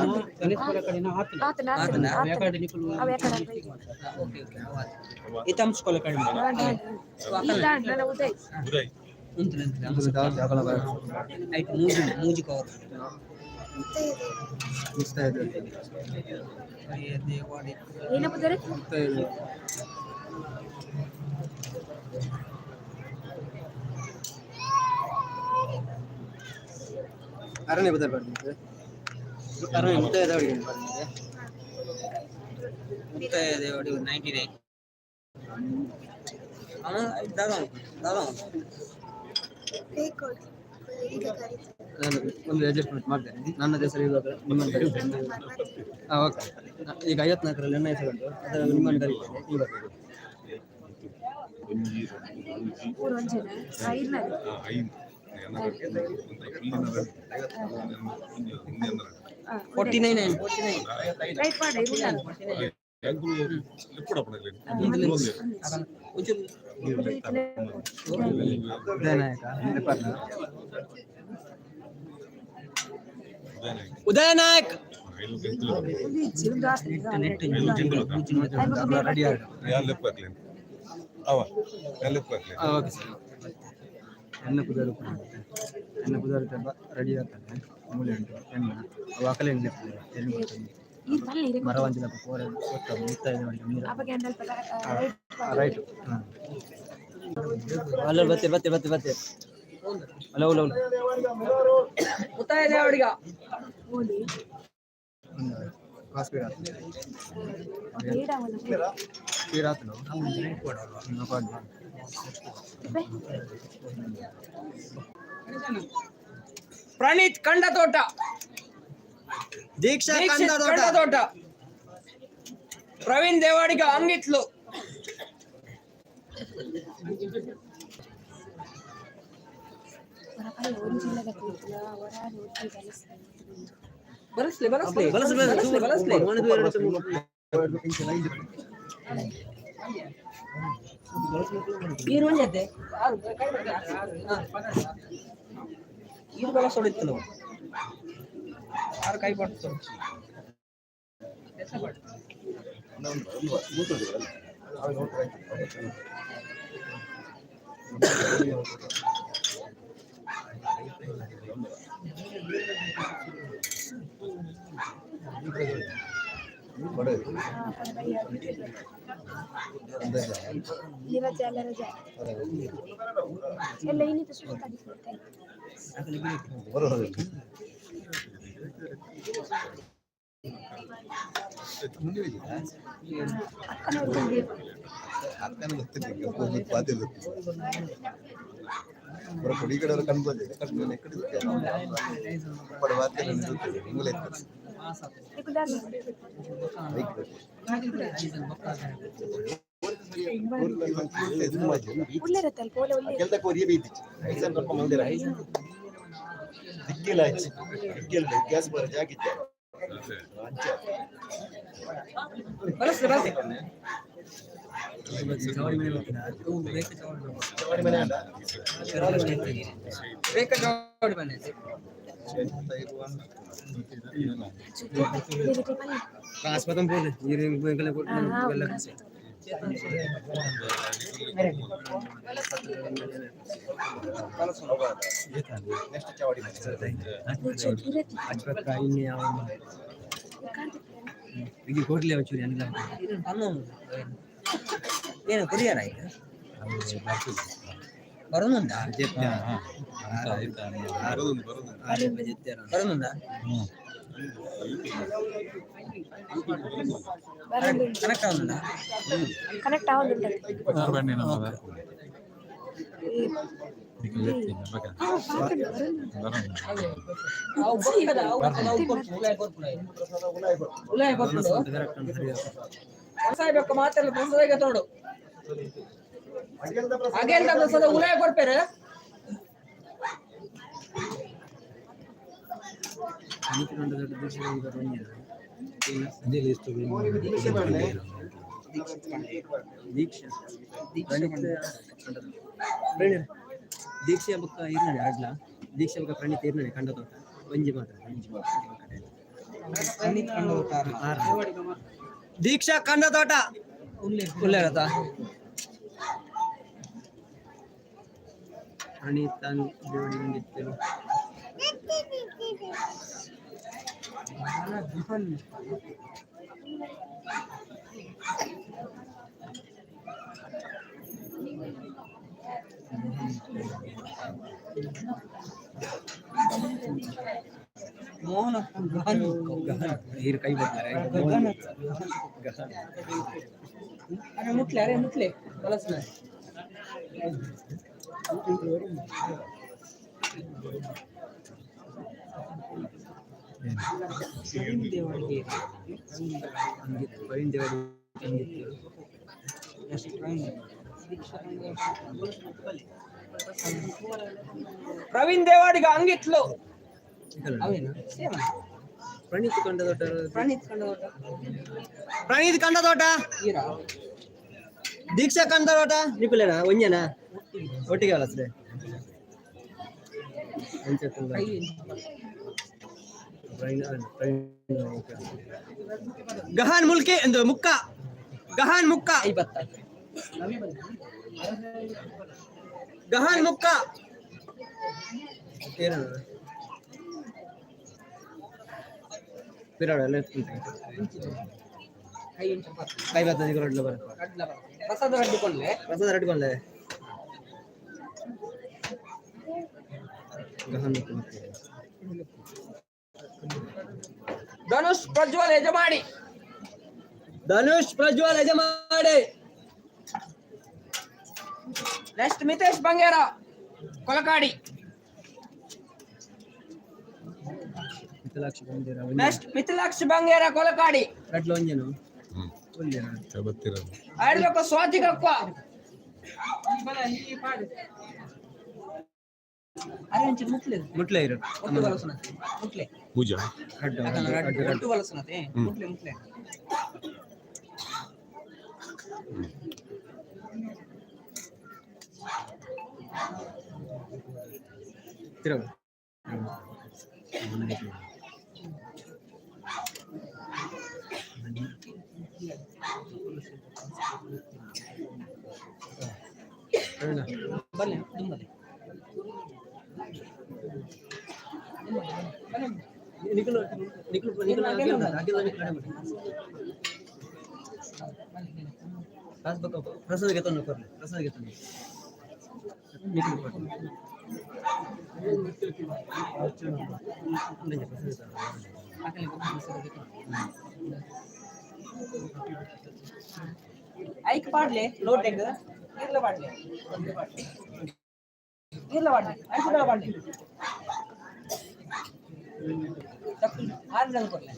ಆತನ ಆತನ ಅವ ಯಾಕಡೆ. Okay okay, Hitansh Kolakadi. ನನ್ನ ಉದಯ್. ಐಟ್ ಮೂಜಿ ಮೂಜಿ ಕವರ್. ಮುಸ್ತಾಯ್ದು. ಏನಪ್ಪ? ಮುಸ್ತಾಯ್ದು. ಅರಣ್ಯ ಬದಲ್ ಬರ್ತಿದ್ದೆ, ಅರಣ್ಯ ಮುತ್ತಾಯದ ಅಡಿಗೆ ಬರ್ತಿದ್ದೆ. ಮುಕ್ತಾಯ ದೇವಡಿ 99. ಅವ ದಾದಾ ದಾದಾ. ನಾನು ಒಂದು ಅಡ್ಜಸ್ಟ್ಮೆಂಟ್ ಮಾಡ್ತೇನೆ. ನನ್ನ ಹೆಸರು ಇವಾಗ ನಿಮ್ಮನ್ನು ಕರೀತೇನೆ. ಹಾಂ, ಓಕೆ. ಈಗ 54ರಲ್ಲಿ ನನ್ನ ಹೆಸರು ಉಂಟು, ಅದರಲ್ಲಿ ನಿಮ್ಮನ್ನು ಕರೀತೇನೆ ಇವಾಗ. ಊರು ಒಂಜೇನ ಇರ್ನ. 49 and 49. Right ಮಾಡಿ ಇಲ್ಲ. ಒಂಚೂರು. ಉದಯನಾಯಕ ಲೆಪ್ಪರ್ನ. ಉದಯ ನಾಯಕ್. ಒಂದು ಇಜ್ಜಿ, ಒಂದು ಆತನ. ನೆಟ್. ರೆಡಿ ಆಗಿ. ಅವ ಎಲ್ಲ. Okay sir. ಎಣ್ಣೆ ಕುದಾರು, ಎಣ್ಣೆ ಕುದಾರು ರೆಡಿ ಆಗ್ತದೆ. ಮೂಲೆ ಉಂಟು ಎಣ್ಣೆ, ಅವು ಅಕಲೆ ಎಣ್ಣೆ ಎಣ್ಣೆ. ಈ ಪಲ್ಲೆ ಇರೆ. ಮರವಂಚಿದ ಕೋರೆ ಗೊತ್ತ ಮುತ್ತಾಯ ನೀರು. ಅವಾಗ ಅಲ್ಪ. ರೈಟ್. ಹಾಂ, ಅಲ್ಲ, ಬತ್ತೆ ಬತ್ತೆ ಬತ್ತೆ ಬತ್ತೆ. ಅಲ್ಲ, ಉಲ್ಲ ಉಲ್ಲ. ಮುತ್ತಾಯ ದೇವಡಿಗ. ಓಲಿ. ಕಾಸು ಬೇಡ. ಬೇಡ ಅವನು. ಪೀರ ಆತನು. ಪ್ರಣೀತ್ ಕಂಡತೋಟ. ದೀಕ್ಷಾ. ದೀಕ್ಷಿತ್ ಕಂಡತೋಟ. ಪ್ರವೀಣ್ ದೇವಾಡಿಗ ಅಂಗಿತ್ಲು. ಅವರ ಪಲ್ಲೆ ಒಂಜಿಲ್ಲದ ಕೂತಲ ಹೊರಾಡಿ ಒಟ್ಟಿಗೆ ಕಲಿಸ್ತಾರೆ. ಬರಸ್ಲಿ ಬರಸ್ಲಿ ಬರಸ್ಲಿ ಬರಸ್ಲಿ. ನೀರು ಒಂಜತೆ ನೀರು ಬಲಸೋಡಿತ್ತು. ಆರು ಕೈ ಪಡ್ತು. ಈ ರಜೆ ಅಲ್ಲ, ರಜೆ ಎಲ್ಲ ಇನ್ನಿತ ಸುಸ್ತಾಗಿ. ಅಕ್ಕನ ಒಟ್ಟಿಗೆ. ಅಕ್ಕನ ಗೊತ್ತಿಲ್ಲ, ಬಾಧ್ಯತೆ ಗೊತ್ತಿಲ್ಲ. ಬರೋ ಕೊಡಿ ಕಡೆಯವರು ಕಣ್ಣು ಬಂದಿದೆ, ಕಣ್ಣು ಈ ಕಡೆ ಬಡ ವಾದ್ಯ ಇರುತ್ತೆ ನಿಂಗಲೇ. ಉಳ್ಳಿರತ್ತಲ್ಲ ಪೋಲೆ ಉಳ್ಳಿ. ಕೆಲ್ದಕ್ಕೆ ಒರಿಯ ಬೀದಿಚ್ಚು ಐಸನ್ ರೊಕ್ಕ ಮಂದಿರ ದಿಕ್ಕಿಲ್ಲ ಹಚ್ಚಿ ದಿಕ್ಕಿಲ್ಲ ಗ್ಯಾಸ್ ಬರ ಜಾಗಿದ್ದೆ ಅಂಚ. ಬರಸ್ಲಿ ಬರಸ್ಲಿ. ಚವಾಡಿ ಮನೆ ಅಲ್ಲ. ಬೇಕಾ ಜೋಡಿ ಮನೆ. ಆಸ್ಪತ್ರೆ ಪೋಲೆ ನೀರು. ನೆಕ್ಸ್ಟ್ ಚವಾಡಿ ಮನೆ. ಆಸ್ಪತ್ರೆ ಇನ್ನು ಯಾವ ಈಗ ಹೋಟ್ಲಿ ಚೂರಿ ಅನಿಲ. ಏನು ಕುಡಿಯಾರ ಈಗ ಬರೋನುಂದಾ? ಬರೋನುಂದಾ? ಕನೆಕ್ಟ್ ಆಗುಂದಾ? ಕನೆಕ್ಟ್ ಆಗೋದುಂಟು. ಅವು ಬೊಕ್ಕದ ಅವು ಅವು ಕೊರ್ಪು ಉಲಾಯ ಕೊರ್ಪು ಉಲಾಯ ಕೊರ್ಪು. ಪ್ರಸಾದ ಬೇಕು ಮಾತೆಲ್ಲ ಪ್ರಸಾದ ಈಗ ತೋಡು. ಅಗೆಲ್ದ ಪ್ರಸಾದ. ಅಗೆಲ್ದ ಪ್ರಸಾದ ಉಲಾಯ ಕೊರ್ಪೇರೆ. ದೀಕ್ಷೆ ಮಾಡ್ಲೆ. ದೀಕ್ಷಾ ಪ್ರಣೀತ್, ದೀಕ್ಷೆ ಬೊಕ್ಕ ಇರ್ನಡೆ ಅಡ್ಲ. ದೀಕ್ಷೆ ಬೊಕ್ಕ ಪ್ರಣೀತ್ ಇರ್ನಡೆ ಕಂಡ ತೋಟ ಒಂಜಿ ಮಾತ್ರ. ದೀಕ್ಷಾ ಕಂಡ ತೋಟ ಉಲ್ಲೇರತ. ಪ್ರಣೀತ್ ದೇವಡಿ ಒಂದಿತ್ತೇನು. ಮೋಹನ ಗಹನ್. ಗಹನ್ ನೀರು ಕೈ ಬರ್ತಾರೆ. ಗಗನ. ಗಹನ್. ಅರೆ ಮುಟ್ಲೆ, ಅರೆ ಮುಟ್ಲೆ ಬಲಸ್ನ. ಹಂಗಿತ್ತು ಪ್ರವೀಣ್ ದೇವಡಿ ಹಂಗಿತ್ತು. ಪ್ರವೀಣ್ ದೇವಾಡಿಗ ಅಂಗಿತ್ಲು. ಪ್ರಣೀತ್ ಕಂಡ ತೋಟ. ಪ್ರಣೀತ್ ಕಂಡ ತೋಟ. ಪ್ರಣೀತ್ ಕಂಡ ತೋಟ. ದೀಕ್ಷಾ ಕಂಡ ತೋಟ. ನಿಕುಲೇನಾ ಒಂಜನಾ ಒಟ್ಟಿಗೆ ಅಲ್ಲ? ಗಹಾನ್ ಮುಲ್ಕಿ ಎಂದು ಮುಕ್ಕ ಗಹಾನ್ ಮುಕ್ಕ. ಐವತ್ತ. ಗಹನ್ ಮುಕ್ಕ ಪಿರಾಡ ಕೈ ಬರ್ತದೆ ರೊಡ್ಲ ಬರಪ್ಪ. ಪ್ರಸಾದ ರಡ್ಡುಕೊಳ್ಳೆ. ಪ್ರಸಾದ ರಡ್ಡುಕೊಳ್ಳೆ. ಗಹನ್ ಮುಕ್ಕ ಬರ್ತದೆ. ಧನುಷ್ ಪ್ರಜ್ವಲ್ ಯಜಮಾಡಿ. ಧನುಷ್ ಪ್ರಜ್ವಲ್ ಯಜಮಾಡಿ. ನೆಕ್ಸ್ಟ್ ಮಿತೇಶ್ ಬಂಗೇರ ಕೊಲಕಾಡಿ. ಮಿಥಿಲಾಕ್ಷಿ ಬಂಗೇರ. ನೆಕ್ಸ್ಟ್ ಮಿಥಿಲಾಕ್ಷಿ ಬಂಗೇರ ಕೊಲಕಾಡಿ. ರಡ್ಲ ಒಂಜೇನು ಒಂಜೇನು. ಆಡ್ಬೇಕು ಸ್ವಾತಿ ಕಕ್ವ. ಅರೆ ಒಂಚೂರು ಮುಟ್ಲೆ. ಮುಟ್ಲೆ ಇರು. ಒಟ್ಟು ಬಲಸುನತೆ ಮುಟ್ಲೆ. ಪೂಜಾ. ರಡ್ಡು. ಅಕಲ್ನ ರಡ್ಡು. ರಡ್ಡು ರಡ್ಡು. ಒಟ್ಟು ಬಲಸುನತೆ ಮುಟ್ಲೆ ಮುಟ್ಲೆ. ತಿರುಗು. ಬನ್ನಿ ದುಮ್ಮಲೆ. ನಿಖಿಲ್ ನಿಖಿಲ್ ನಿಖಿಲ್ ಅಗಿಲ್ಲ ಅಗಿಲ್ಲ ನಿಖಿಲ್ ಕಾಸ್ ಬಕ್ಕ ಪ್ರಸಾದಕ್ಕೆ ತಂದು ಕೊರ್ಲಿ, ಪ್ರಸಾದಕ್ಕೆ ತಂದು ನಿಖಿಲ್ ಕೊರ್ಲಿ. ಐಕ್ ಪಾಡ್ಲೆ ಲೋಟೆಗ್ ಇರ್ಲ ಪಾಡ್ಲೆ ಇರ್ಲ ಪಾಡ್ಲೆ ಐಕ್ ಪಾಡ್ಲೆ ಆರು ಜನ ಕೊಡ್ಲೆ.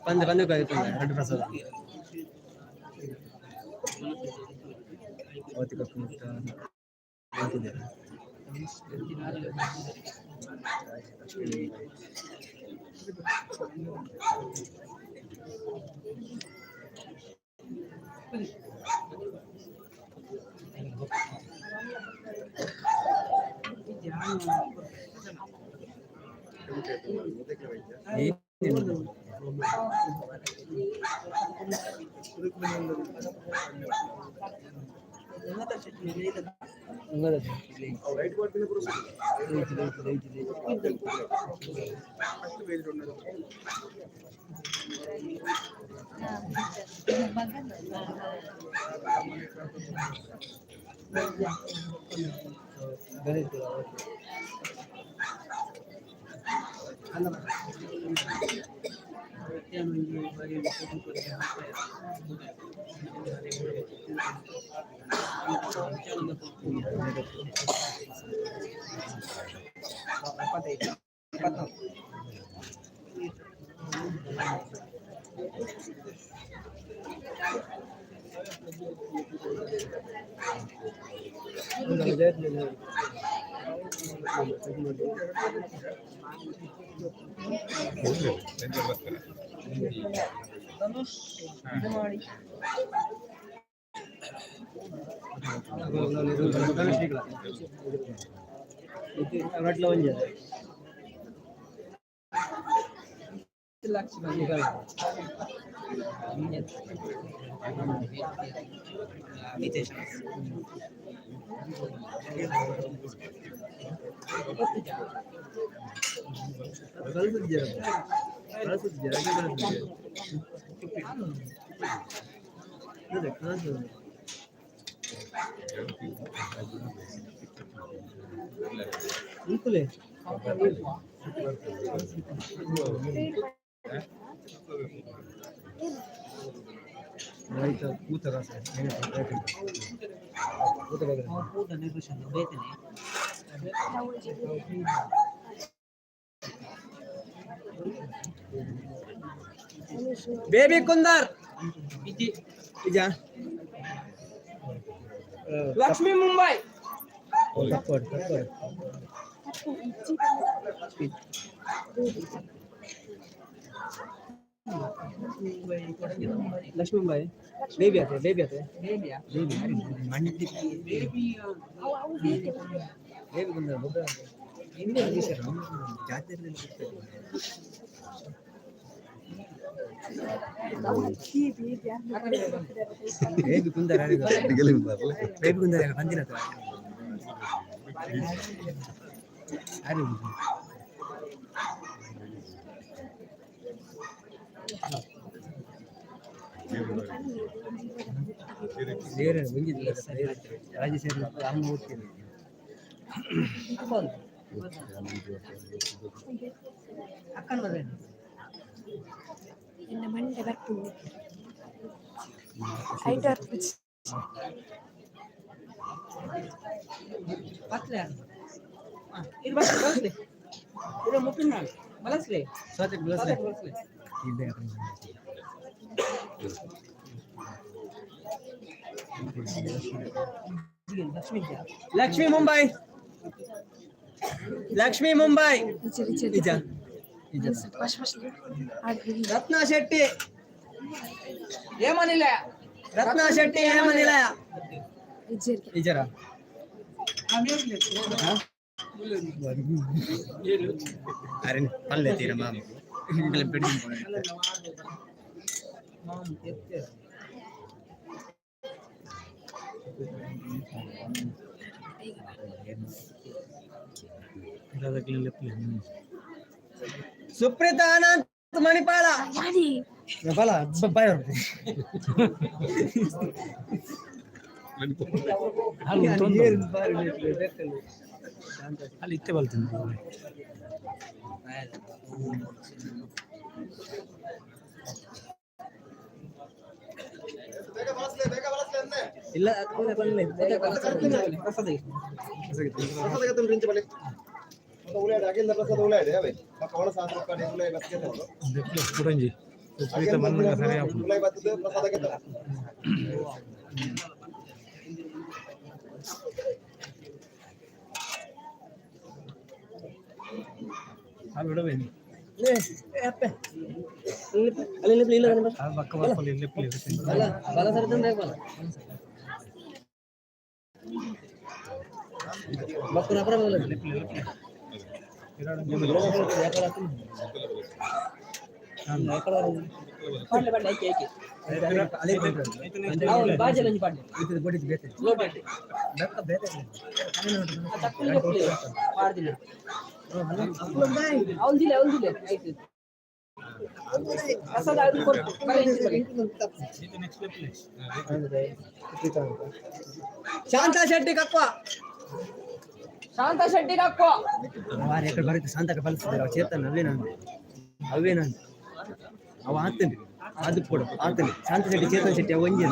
ಬಂದು ಬಂದು ಎರಡು ಪ್ರಸಾದ ಭೌತಿಕ ಮುಕ್ತ ಅಂತಿದೆ. ರಟ್ಲ ಒಂಜಿ ಬೇಬಿ ಕುಂದರ್ ನಿಜ. ಲಕ್ಷ್ಮಿ ಮುಂಬೈ. ತಪ್ಪು ತಪ್ಪು. ಲಕ್ಷ್ಮೀಬಾಯಿ ಬೇಬಿ ಆತೆ, ಬೇಬಿ ಆತೆ. ಬೇಬಿಯಾ? ಬೇಬಿ ಮಂಡಿ. ಬೇಬಿ. ಅವು ಅವು ಬೇತೆ. ಬೇಬಿ ಬಂದ ಜಾತ್ರೆ. ಬೇಬಿ ಕುಂದರ, ಬೇಬಿ ಕುಂದರ ಬಂದಿನ. ಯಾರು? ಬೇರೆ ಬಂದಿಲ್ಲ. ರಾಜೇಶ್ ಅಮ್ಮ ಓದ್ತೀನಿ. ಅಕ್ಕನ ಮದುವೆ. ಎನ್ನ ಮಂಡೆ ಬರ್ಪುಂಡು ಐಟ್ ಬರ್ಪುಜಿ. ಪತ್ಲೆ ಇರು, ಬಸ್ಲೆ ಬಸ್ಲೆ ಇರು, ಮುಪ್ಪಿನ ಬಲಸ್ಲೆ. ಸ್ವಾತಕ್ಕೆ ಬಳಸಲೆ. ಬಲಸ್ಲೆ. ಇದೆ. ಲಕ್ಷ್ಮೀ. ಲಕ್ಷ್ಮೀ ಮುಂಬೈ, ಲಕ್ಷ್ಮೀ ಮುಂಬೈ. ನಿಜ ನಿಜ. ನಿಜ ನಿಜ. ವಶ ವಶ ಆಡ್ರಿ. ರತ್ನ ಶೆಟ್ಟಿ. ಏಮನಿಲ್ಲ. ರತ್ನ ಶೆಟ್ಟಿ ಹೇಮನಿಲಯ. ನಿಜರಿಗೆ. ನಿಜರ. ಅರೆ ಪಲ್ಲೆ ತೀರ ಮಾಮ. ಮಾಮ್ ಎತ್ತೆ. ಸುಪ್ರೀತಾ ಅನಂತ್ ಮಣಿಪಾಲ. ಯಾರಿ? ಬಲ ಬಾಯ್. ಅಲ್ಲಿ ಇತ್ತೆ ಬಲ್ತೀನಿ. ಬೇಗ ಬಳಸ್ಲೆ, ಬೇಗ ಬಳಸ್ಲೆ ಅಂದೆ. ಇಲ್ಲ, ಬಲ್ಲೆ. ಪ್ರಸಾದ. ಪ್ರಸಾದ ಗೆತ್ತುಂಡು ರಿಂಚ ಬಲಿ. ಮತ್ತೆ ಉಲಾಯ್ಡು ಅಗಿಲ್ದ ಪ್ರಸಾದ ಉಲಾಯ್ಡು ಅವೇ ಬೊಕ್ಕ ಒಣ ಸಾಂದ್ರ ಕಡೆ ಉಲಾಯ್ ಬಸ್ ಗೆತ್ತುಂಡು. ಕುರಂಜಿ. ಅಗಿಲ್ ಉಲಾಯ್ ಬತ್ತದ ಪ್ರಸಾದ ಗೆತ್ತ. ಅಲ್ಲಿ ಬಿಡಬೇನಿ. ಅಲ್ಲಿ ಇಲ್ಲ. ಬಕ್ಕ ಬರ್ಪಲ್ಲಿ ಇಲ್ಲಿ. ಬಲ ಬಲ ಸರ್ ತಂದ್ರೆ ಬಲ ಬಕ್ಕನ ಅಪರ ಬಲ. ಪಾಡ್ಲೆ ಪಾಡ್ಲೆ, ಐಕೆ ಐಕೆ. ಹೌದು, ಬಾಜೆಲ್ ಒಂಜಿ ಪಾಡ್ಲೆ. ಲೋಟ. ಆ ಚಕ್ಕುಲಿ ಚಕ್ಕುಲಿ ಪಾಡ್ದಿನ. ಅವ್ನ್ ಅವ್ನ್ ದಿಲೆ ಆಯ್ತು. ಪ್ರಸಾದ ಅದು ಕೊಟ್ಟು ಬಲೆ ಇಂಚಿ ಬಲೆ. ಶಾಂತ ಶೆಟ್ಟಿ ಕಕ್ವ. ಶಾಂತ ಶೆಟ್ಟಿ ಕಕ್ಕೋ. ವಾರ ಎಕಡೆ ಬರುತ್ತೆ. ಶಾಂತಕ ಬಳಸಿದ್ದಾರೆ. ಅವ ಚೇತನ್ ಅವೇನ ಅವೇನ ಅವ ಆತನೆ ಅದು ಕೊಡು ಆತನೆ. ಶಾಂತ ಶೆಟ್ಟಿ, ಚೇತನ್ ಶೆಟ್ಟಿ ಅವ ಒಂಜಿ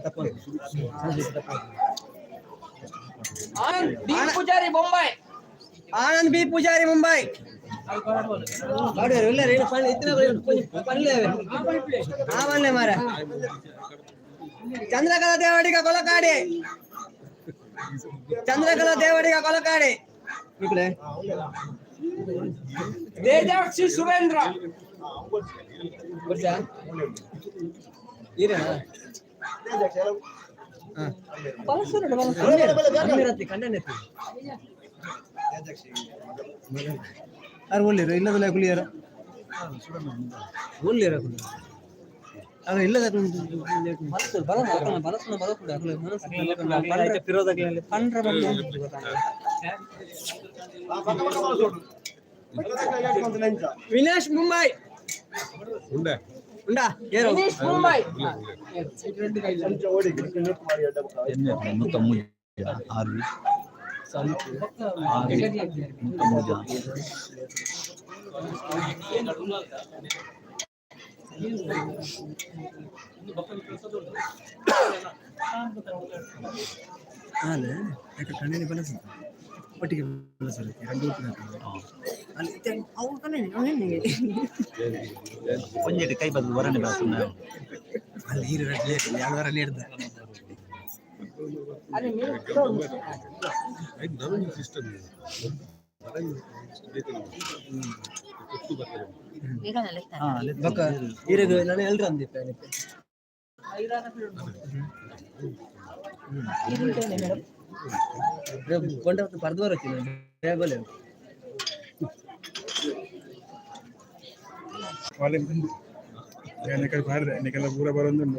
ತಪ್ಪ. ಶಾಂತ ಶೆಟ್ಟಿ ತಪ್ಪ. ಆನಂದ್ ಬಿ ಪೂಜಾರಿ ಬೊಂಬೈ. ಆನಂದ್ ಬಿ ಪೂಜಾರಿ ಮುಂಬೈ. ಪನ್ಲೆ ಮಾರ. ಚಂದ್ರಕಲಾ ದೇವಾಡಿಗ ಕೊಲಕಾಡಿ, ಚಂದ್ರಕಲಾ ದೇವಾಡಿಗ ಕೊಲಕಾಡಿ. ತೇಜಾಕ್ಷಿ ಸುರೇಂದ್ರ. ಕಣ್ಣನೆತ್ತಿ ಯಾರು ಒಳ್ಳೆಯರು ಇಲ್ಲದಲ್ಲ ಕುಲಿಯಾರ ಒಳ್ಳೆಯರ ಅಲ್ಲ ಇಲ್ಲದ. ಬಲಸು ಬಲ ಬಲಸುನ ಬಲಸುಡ ಮನಸ್ಸು ಪಂಡ್ರ. ವಿನಾಶ್ ಮುಂಬೈ. ಉಂಡೆ. ಉಂಡಾ ಏರು. ವಿನೀಶ್ ಮುಂಬೈ. ಆರ್ವಿ. ಅಲ್ಲ ಯಾಕೆ ಕಣ್ಣಿನ ಬಳಸ ಒಟ್ಟಿಗೆ ಬಳಸಿರುತ್ತೆ ಎರಡು ಅಲ್ಲಿ ಅವು ಕಣ್ಣೆ ಅವನೇನಿಗೆ. ಒಂಜೆಟ್ ಕೈ ಬದಲು ವರನೆ ಬಾಸುನ. ಅಲ್ಲಿ ಹೀರು ಎರಡು ವಾರ ನೀಡ್ದ. ಅರೆ ನೀವು ಸಿಸ್ಟಮ್. ಬೊಕ್ಕ ಇರೆಗ್ ನಾನು ಎಲ್ರ ಅಂದಿತ್ತೆ. ಕೊಂಡ ಪರ್ದು ಬರತ್ತೆ ಬೇಗಲೆ. ಎಕ್ಕಡೆ ಪಾಡ್ದೆ ನಿಕ್ಕೆಲ್ಲ ಪೂರ ಬರೊಂದುಂಡು.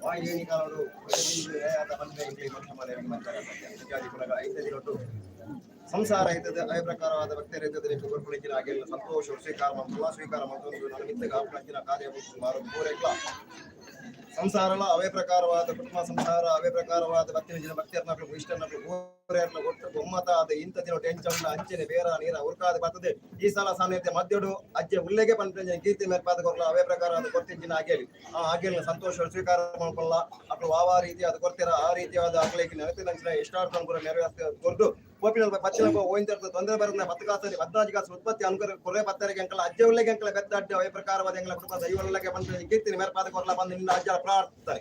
ವಾಯಿನಿ ಕಾಲಡು ಬಂದ್ರೆ ಇಂಗ್ಲಿ ಮನುಷ್ಯ ಐದು ಸಂಸಾರ ಐತದೆ ಅಯ ಪ್ರಕಾರವಾದ ಭಕ್ತರ ಐತದೆ ಕೊರ್ಪುಣಿಚಿನ ಹಾಗೆಲ್ಲ ಸಂತೋಷ ಸ್ವೀಕಾರ ಮಾಡ್ತಲ್ಲ ಸ್ವೀಕಾರ ಮಾಡ್ಕೊಂಡು ನನ್ನ ಮಿತ್ತ ಕಾಪುಣಂಚಿನ ಕಾರ್ಯ ಮಾರು ಪೂರೈಕ್ಲ ಸಂಸಾರಲ ಅವೇ ಪ್ರಕಾರವಾದ ಕುಟುಂಬ ಸಂಸಾರ ಅವೇ ಪ್ರಕಾರವಾದ ಭಕ್ತಿನ ಭಕ್ತಿಯರ್ನಕ್ಲು ಇಷ್ಟನಕ್ಲು ಊರೇರ್ನ ಒಟ್ಟು ಒಮ್ಮತ ಆದ ಇಂಥ ದಿನ ಟೆನ್ಷನ್ ಅಂಚನೆ ಬೇರ ನೀರ ಉರ್ಕಾದ ಬರ್ತದೆ. ಈ ಸಲ ಸಾನ್ನಿಧ್ಯ ಮಧ್ಯಡು ಅಜ್ಜೆ ಉಲ್ಲೆಗೆ ಪಂಪಂಜನ ಕೀರ್ತಿ ಮೇಲ್ಪಾದ ಕೊರ್ಲ ಅವೇ ಪ್ರಕಾರವಾದ ಕೊರ್ತಿಂಚಿನ ಆಗೇಲಿ ಆ ಆಗೇಲಿನ ಸಂತೋಷ ಸ್ವೀಕಾರ ಮಾಡ್ಕೊಳ್ಳ ಅಕ್ಲು ವಾವ ರೀತಿಯಾದ ಕೊರ್ತಿರ ಆ ರೀತಿಯಾದ ಅಕ್ಲೇకి ನೆನಪಿನ ಇಷ್ಟಾರ್ಥ ಅನುಕೂಲ ನೆರವೇರಿಸ್ತ ಕೊರ್ದು ಪೋಪಿನ ಪಚ್ಚಿನ ಓಯಿಂತ ತೊಂದರೆ ಬರೋದನ್ನ ಪತ್ತು ಕಾಸಲ್ಲಿ 14 ಕಾಸು ಉತ್ಪತ್ತಿ ಅನುಕೂಲ ಕೊರೆ ಪತ್ತರಿಗೆ ಅಂಕಲ ಅಜ್ಜೆ ಉಲ್ಲೆಗೆ ಅಂಕಲ ಬೆತ್ತ ಅಡ್ಡ ಅವೇ ಪ್ರಕಾರವಾದ ಎಂಗಳ ಕುಟುಂಬ ದೈವಲ್ಲಗೆ ಬಂದ ಕೀರ್ತಿ ಮೇಲ್ಪಾದ ಕೊರ್ಲ ಬಂದು ನಿನ್ನ ಅಜ್ಜ ಪ್ರಾರ್ಥನೆ.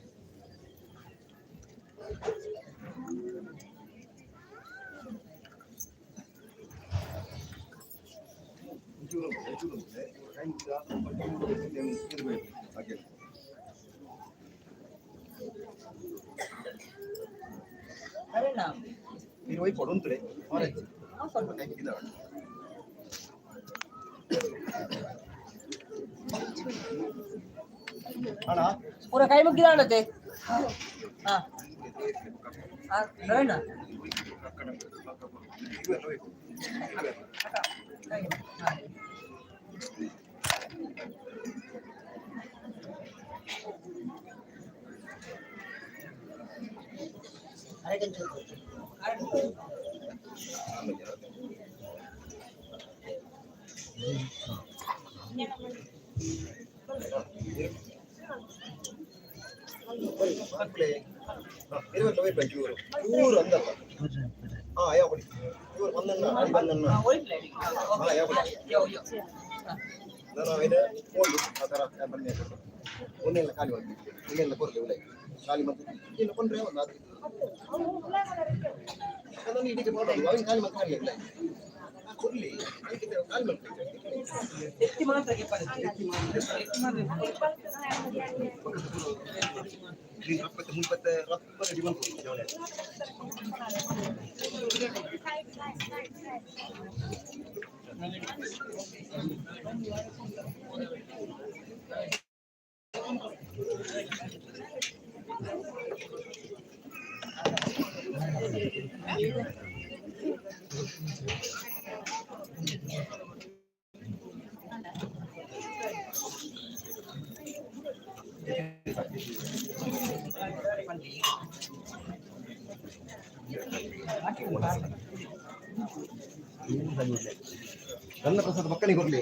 ಇರುವೈ ಕೊಡುಂತಲೆ ಅಣ್ಣ ಪೂರ ಕೈ ಮುಗ್ಗಿದಾಣತೆ. ಹಾ ರವೀಣ. ಚೂರು ಅಂದಲ್ಲ ಹಾ ಯಾವ ಇವರು ಬಂದನ್ನ ಅಡಿ ಬಂದನ್ನ ಹಾ ಯಾವ ನಾನು ಇದು ಓಲ್ಡು ಆ ಥರ ಬನ್ನಿ ಒಂದೆಲ್ಲ ಖಾಲಿ ಹೋಗಿ ಇಲ್ಲೆಲ್ಲ ಕೊರಲಿ ಉಲೈ ಖಾಲಿ ಮತ್ತೆ ಇನ್ನು ಕೊಂಡ್ರೆ ಒಂದು ಅದು ಅದನ್ನು ಇಡೀ ಮಾಡೋದು ಅವಿನ ಖಾಲಿ ಮತ್ತೆ ಖಾಲಿ ಇಲ್ಲ ಕೊರ್ಲಿ ಅದಕ್ಕೆ ಖಾಲಿ ಮಾಡ್ತೀವಿ. ಎತ್ತಿ ಮಾತ್ರ ರಪ್ಪತ್ತೆ ಮುಲ್ಪತ್ತೆ ರಪ್ಪ ರೆಡಿ ಮಾಡ್ಕೊಂಡು. ಗಂಧ ಪ್ರಸಾದ ಮಕ್ಕಳಿಗೆ ಕೊಡ್ಲಿ.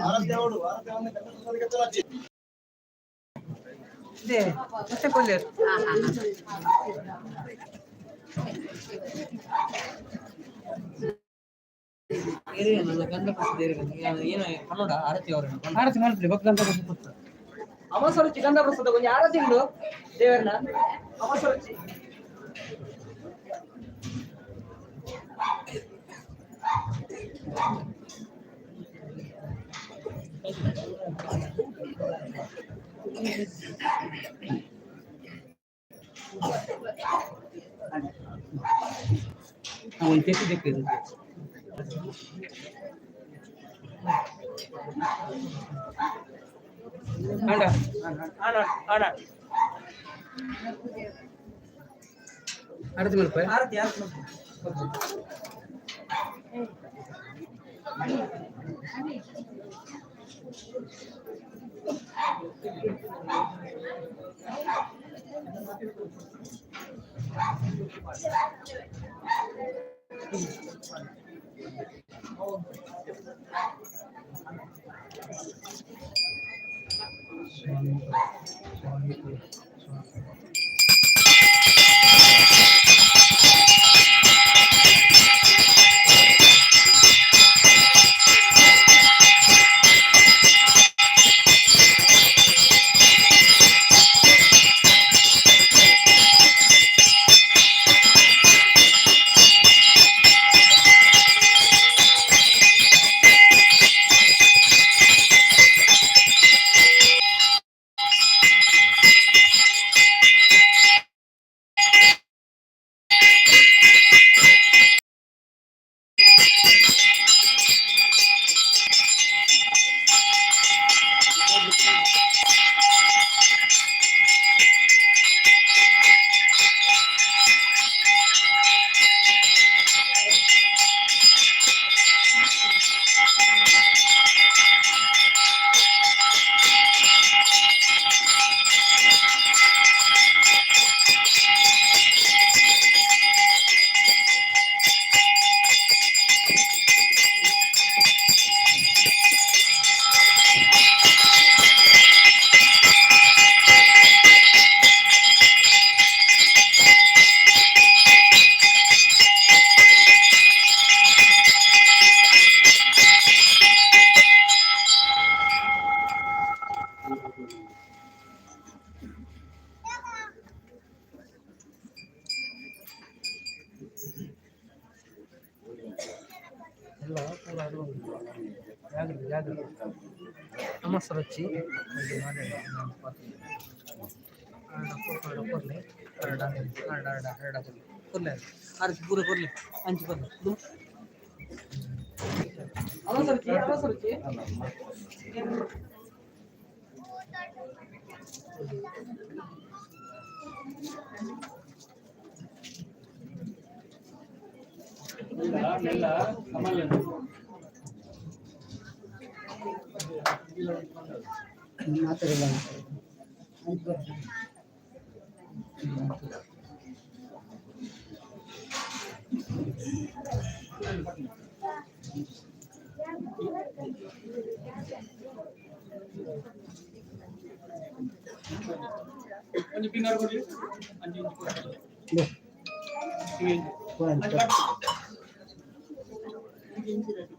ಆರಾಧ್ಯ ಅವಳು ಆರಾಧ್ಯ ಗಂಧ ಪ್ರಸಾದಕ್ಕೆ ಚಲಾಚಿ. ಇದೆ ಮತ್ತೆ ಕೊಲ್ಲೇರು. ಗಂಧ ಪ್ರಸಾದ ಏನು ಕನ್ನಡ ಆರತಿ ಅವರು ಆರತಿ ಮಾಡ್ಲಿ ಬೊಕ್ಕ ಗಂಧ ಪ್ರಸಾದ ಕೊಡ್ತಾರೆ. ಅಮಸರುಚಿ ಗಂಧ ಪ್ರಸಾದ ಕೊಂಚ ಆರತಿ ಉಂಡು ದೇವರನ್ನ ಅಮಸರುಚಿ. ಒಂದು ತೆತ್ತಿ ದಿಕ್ಕಿದೆ. ಅಂಡ ಆಣ ಆಣ ಆರತಿ ಮಲ್ಪ ಆರತಿ ಆರತಿ ಮಾಡ್ಕೊ. ಎಲ್ಲ ಪೂರ ಅದು. ಜಾಗ್ರತೆ ಜಾಗ್ರತೆ. ನಮಸ್ತೆ. ಕೊರ್ಲೆ ಅರಡ ಅರಡ ಅರಡ ಅರಡ ಕೊರ್ಲೆ ಕೊರ್ಲೆ ಅರಚಿ ಪೂರ ಕೊರ್ಲೆ ಅಂಚು ಕೊರ್ಲೆ. ಅವಸರಕ್ಕೆ ಅವಸರಕ್ಕೆ. ಒಂಜಿ ಪಿಂಗಾರ ಕೊಡ್ಲಿ, ಅಂಚಿ ಇಂಚಿ ಕೊಡ್ಲಿ.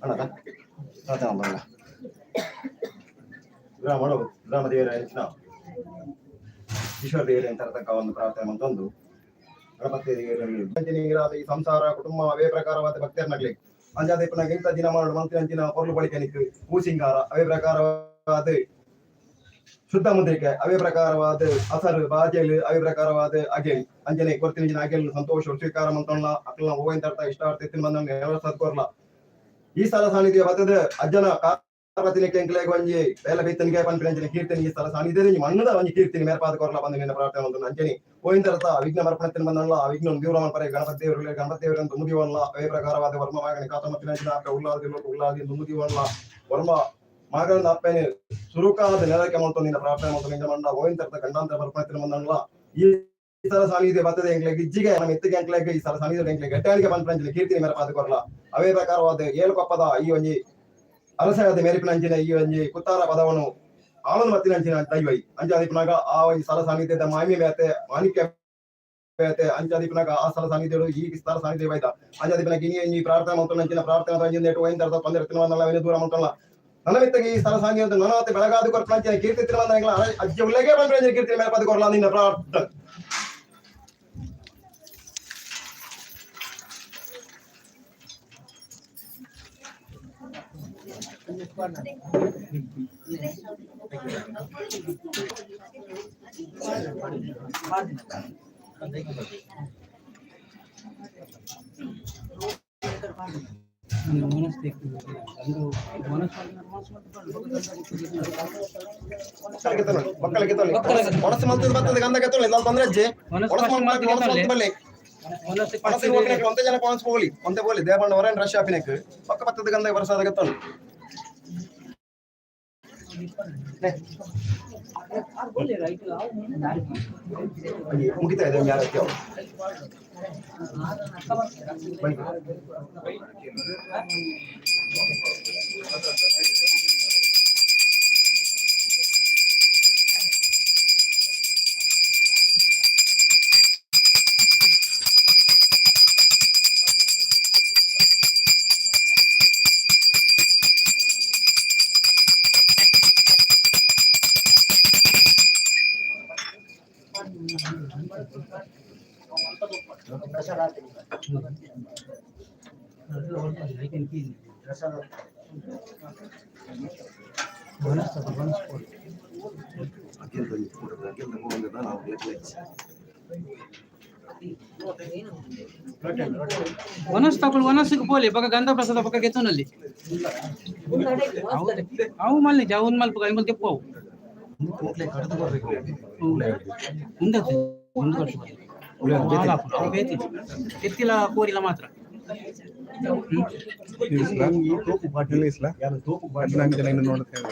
ಅಣ್ಣದ ಪ್ರಾರ್ಥನೆ ಮಾಡೋಣ. ಗ್ರಾಮ ಗ್ರಾಮ ದೇವರ ಹೆಚ್ಚಿನ ಈಶ್ವರ ದೇವರ ಅಂತ ಒಂದು ಪ್ರಾರ್ಥನೆ ಮಂತೊಂದು ಗಣಪತಿ ದೇವರಲ್ಲಿ ಈ ಸಂಸಾರ ಕುಟುಂಬ ಅವೇ ಪ್ರಕಾರವಾದ ಭಕ್ತರನ್ನಾಗ್ಲಿ ಅಂಜಾದ ಇಪ್ಪನಾಗ ಇಂಥ ದಿನ ಮಾಡು ಮಂತ್ರಿ ಅಂಚಿನ ಪೊರ್ಲು ಬಳಿಕೆ ಹೂ ಸಿಂಗಾರ ಅವೇ ಪ್ರಕಾರವಾದ ಶುದ್ಧ ಮುದ್ರಿಕೆ ಅವೇ ಪ್ರಕಾರವಾದ ಅಸರು ಬಾಜೆಲ್ ಅವೇ ಪ್ರಕಾರವಾದ ಅಗೆಲ್ ಅಂಜನೆ ಕೊರ್ತಿನ ಅಗೆಲ್ ಸಂತೋಷ ಸ್ವೀಕಾರ ಮಂತೊಣ್ಣ ಅಕ್ಲ ಹೂವಿನ ಇಷ್ಟಾರ್ಥ ಎತ್ತಿನ ಬಂದ ನೆರವೇರ್ಸದ್ ಈ ಸ್ಥಳ ಸಾನ್ನಿಧ್ಯ ಬತ್ತದ ಅಜ್ಜನ ಪಾರ್ವತಿನ ಕೆಂಕ್ಲೆಗ್ ಒಂಜಿ ಬೇಲ ಬೈತನಿಗೆ ಪನ್ಪಿನಂಚಿನ ಕೀರ್ತನೆ ಈ ಸ್ಥಳ ಸಾನ್ನಿಧ್ಯ ಮಣ್ಣದ ಒಂಜಿ ಕೀರ್ತನೆ ಮೇರ್ಪಾದ ಕೊರ್ಲ ಬಂದು ನಿನ್ನ ಪ್ರಾರ್ಥನೆ ಮಂತೊಂದು ಅಂಚನೆ ಹೋಯಿಂದರತ ವಿಘ್ನ ಮರ್ಪಣತಿನ ಬಂದಲ್ಲ ಆ ವಿಘ್ನ ದೂರ ಪರೆ ಗಣಪತಿ ದೇವರು ಗಣಪತಿ ದೇವರನ್ನು ತುಮುದಿವಲ್ಲ ಅವೇ ಪ್ರಕಾರವಾದ ವರ್ಮ ಮಾಗಣಿ ಕಾತಮತ್ತಿನಂಚಿನ ಅಪ್ಪೆ ಉಲ್ಲಾದಿ ಉಲ್ಲಾದಿ ತುಮುದಿವಲ್ಲ ವರ್ಮ ಮಗನ ಅಪ್ಪೆನೆ ಸುರುಕಾದ ನೆಲಕ್ಕೆ ಮಂತೊಂದು ನಿನ್ನ ಪ್ರಾರ್ಥನೆ ಮಂತೊಂದು ಮಂಡ ಹೋಯಿಂದರತ ಗಂಡಾಂತರ ಮರ್ಪಣತಿನ ಬಂದಲ್ಲ ಈ ಸ್ಥಳ ಸಾನ್ನಿಧ್ಯ ಬರ್ತದೆ ಎಂಕ್ಲೆಗ್ ಇಜ್ಜಿಗೆ ನಮ್ಮ ಎತ್ತಿಗೆ ಎಂಕ್ಲೆಗ್ ಈ ಸ್ಥಳ ಸಾನ್ನಿಧ್ಯ ಎಂಕ್ಲೆಗ್ ಗಟ್ಟಿಯಾಣಿಗೆ ಪನ್ಪಿನಂಚಿನ ಕೀರ್ತಿನಿ ಮೇರ್ಪಾದ ಕೊರ್ಲ ಅವೇ ಪ್ರಕಾರವಾದ ಏಳು ಕೊಪ್ಪದ ಈ ಒಂಜಿ ಅರಸಾಯದ ಮೇರಿಪಿನಂಚಿನ ಈ ಒಂಜಿ ಕುತ್ತಾರ ಪದವನ್ನು ಆಳನ ಮತ್ತಿನಂಚಿನ ದೈವೈ ಅಂಚಾದಿಪ್ಪನಾಗ ಆ ಒಂಜಿ ಸ್ಥಳ ಸಾನ್ನಿಧ್ಯದ ಮಾಮಿ ಮೇತೆ ಮಾಣಿಕ್ಯ ಮೇತೆ ಅಂಚಾದಿಪ್ಪನಾಗ ಆ ಸ್ಥಳ ಸಾನ್ನಿಧ್ಯಡು ಈ ಸ್ಥಳ ಸಾನ್ನಿಧ್ಯ ಬೈದ ಅಂಚಾದಿಪ್ಪನಾಗ ಇನಿ ಒಂಜಿ ಪ್ರಾರ್ಥನೆ ಮಂತೊಂಚಿನ ಪ್ರಾರ್ಥನೆ ಅಂಚಿನ ನೆಟ್ಟು ಒಯ್ಯಿಂದ ತೊಂದರೆ ತಿನ್ನುವನ್ನಲ್ಲ ದೂರ ಮಂತೊಲ್ಲ ನನ್ನ ಮಿತ್ತಗೆ ಈ ಸ್ಥಳ ಸಾನ್ನಿಧ್ಯ ನನವತ್ತೆ ಬೆಳಗಾದ ಕೊರ್ಪಂಚಿನ ಕೀರ್ತಿ ತಿರುವಂದ ಅಜ್ಜ ಉಲ್ಲಗೆ ಬಂದ್ರೆ ಕೀರ್ತಿ ಮೇಲ್ಪದ ಕೊರ್ಲ ನಿನ್ನ ಪ್ರಾರ್ಥನೆ. ಒಣಸು ಮಂತದ ಬರ್ತದೆ ಗಂಧ ಕೆತ್ತೊಳ್ಳಿ ಇಲ್ಲ ತೊಂದ್ರೆ ಅಜ್ಜಿ ಒಣಸು ಮಂತ್ ಒಣಸು ಮಂತ್ ಬಲ್ಲಿ ಒಣಸು ಹೋಗ್ಲಿಕ್ಕೆ ಒಂದೇ ಜನ ಒಣಸು ಹೋಗ್ಲಿ ಒಂದೇ ಹೋಗ್ಲಿ ದೇವಣ್ಣ ಹೊರನ್ ರಶ್ ಆಪಿನಕ್ ಪಕ್ಕ ಬರ್ತದೆ ಗಂಧ ವರ್ಷದ ಕೆತ್ತೊಳ್ಳಿ. ಮುಗಿತಾ ಇದೆ ಯಾರಕ್ಕೆ ಬನ್ನಿ. ವನಸ್ ತಗೊಳ್ಳು ವನಸ್ಸಿಗೆ ಪೋಲೆ ಪಕ್ಕ ಗಂಧ ಪ್ರಸಾದ ಪಕ್ಕ ಕೆತ್ತನಲ್ಲಿ ಅವು ಮಲ್ಲಿ ಜಾವು ಮಲ್ಪ ಇಂಗುಲ್ ತೆಪ್ಪು ಅವು ಉಂದತ್ತೆ ಒಂದು ವರ್ಷ ಎತ್ತಿಲ ಕೋರಿಲ ಮಾತ್ರ. ನೋಡುತ್ತೇವೆ.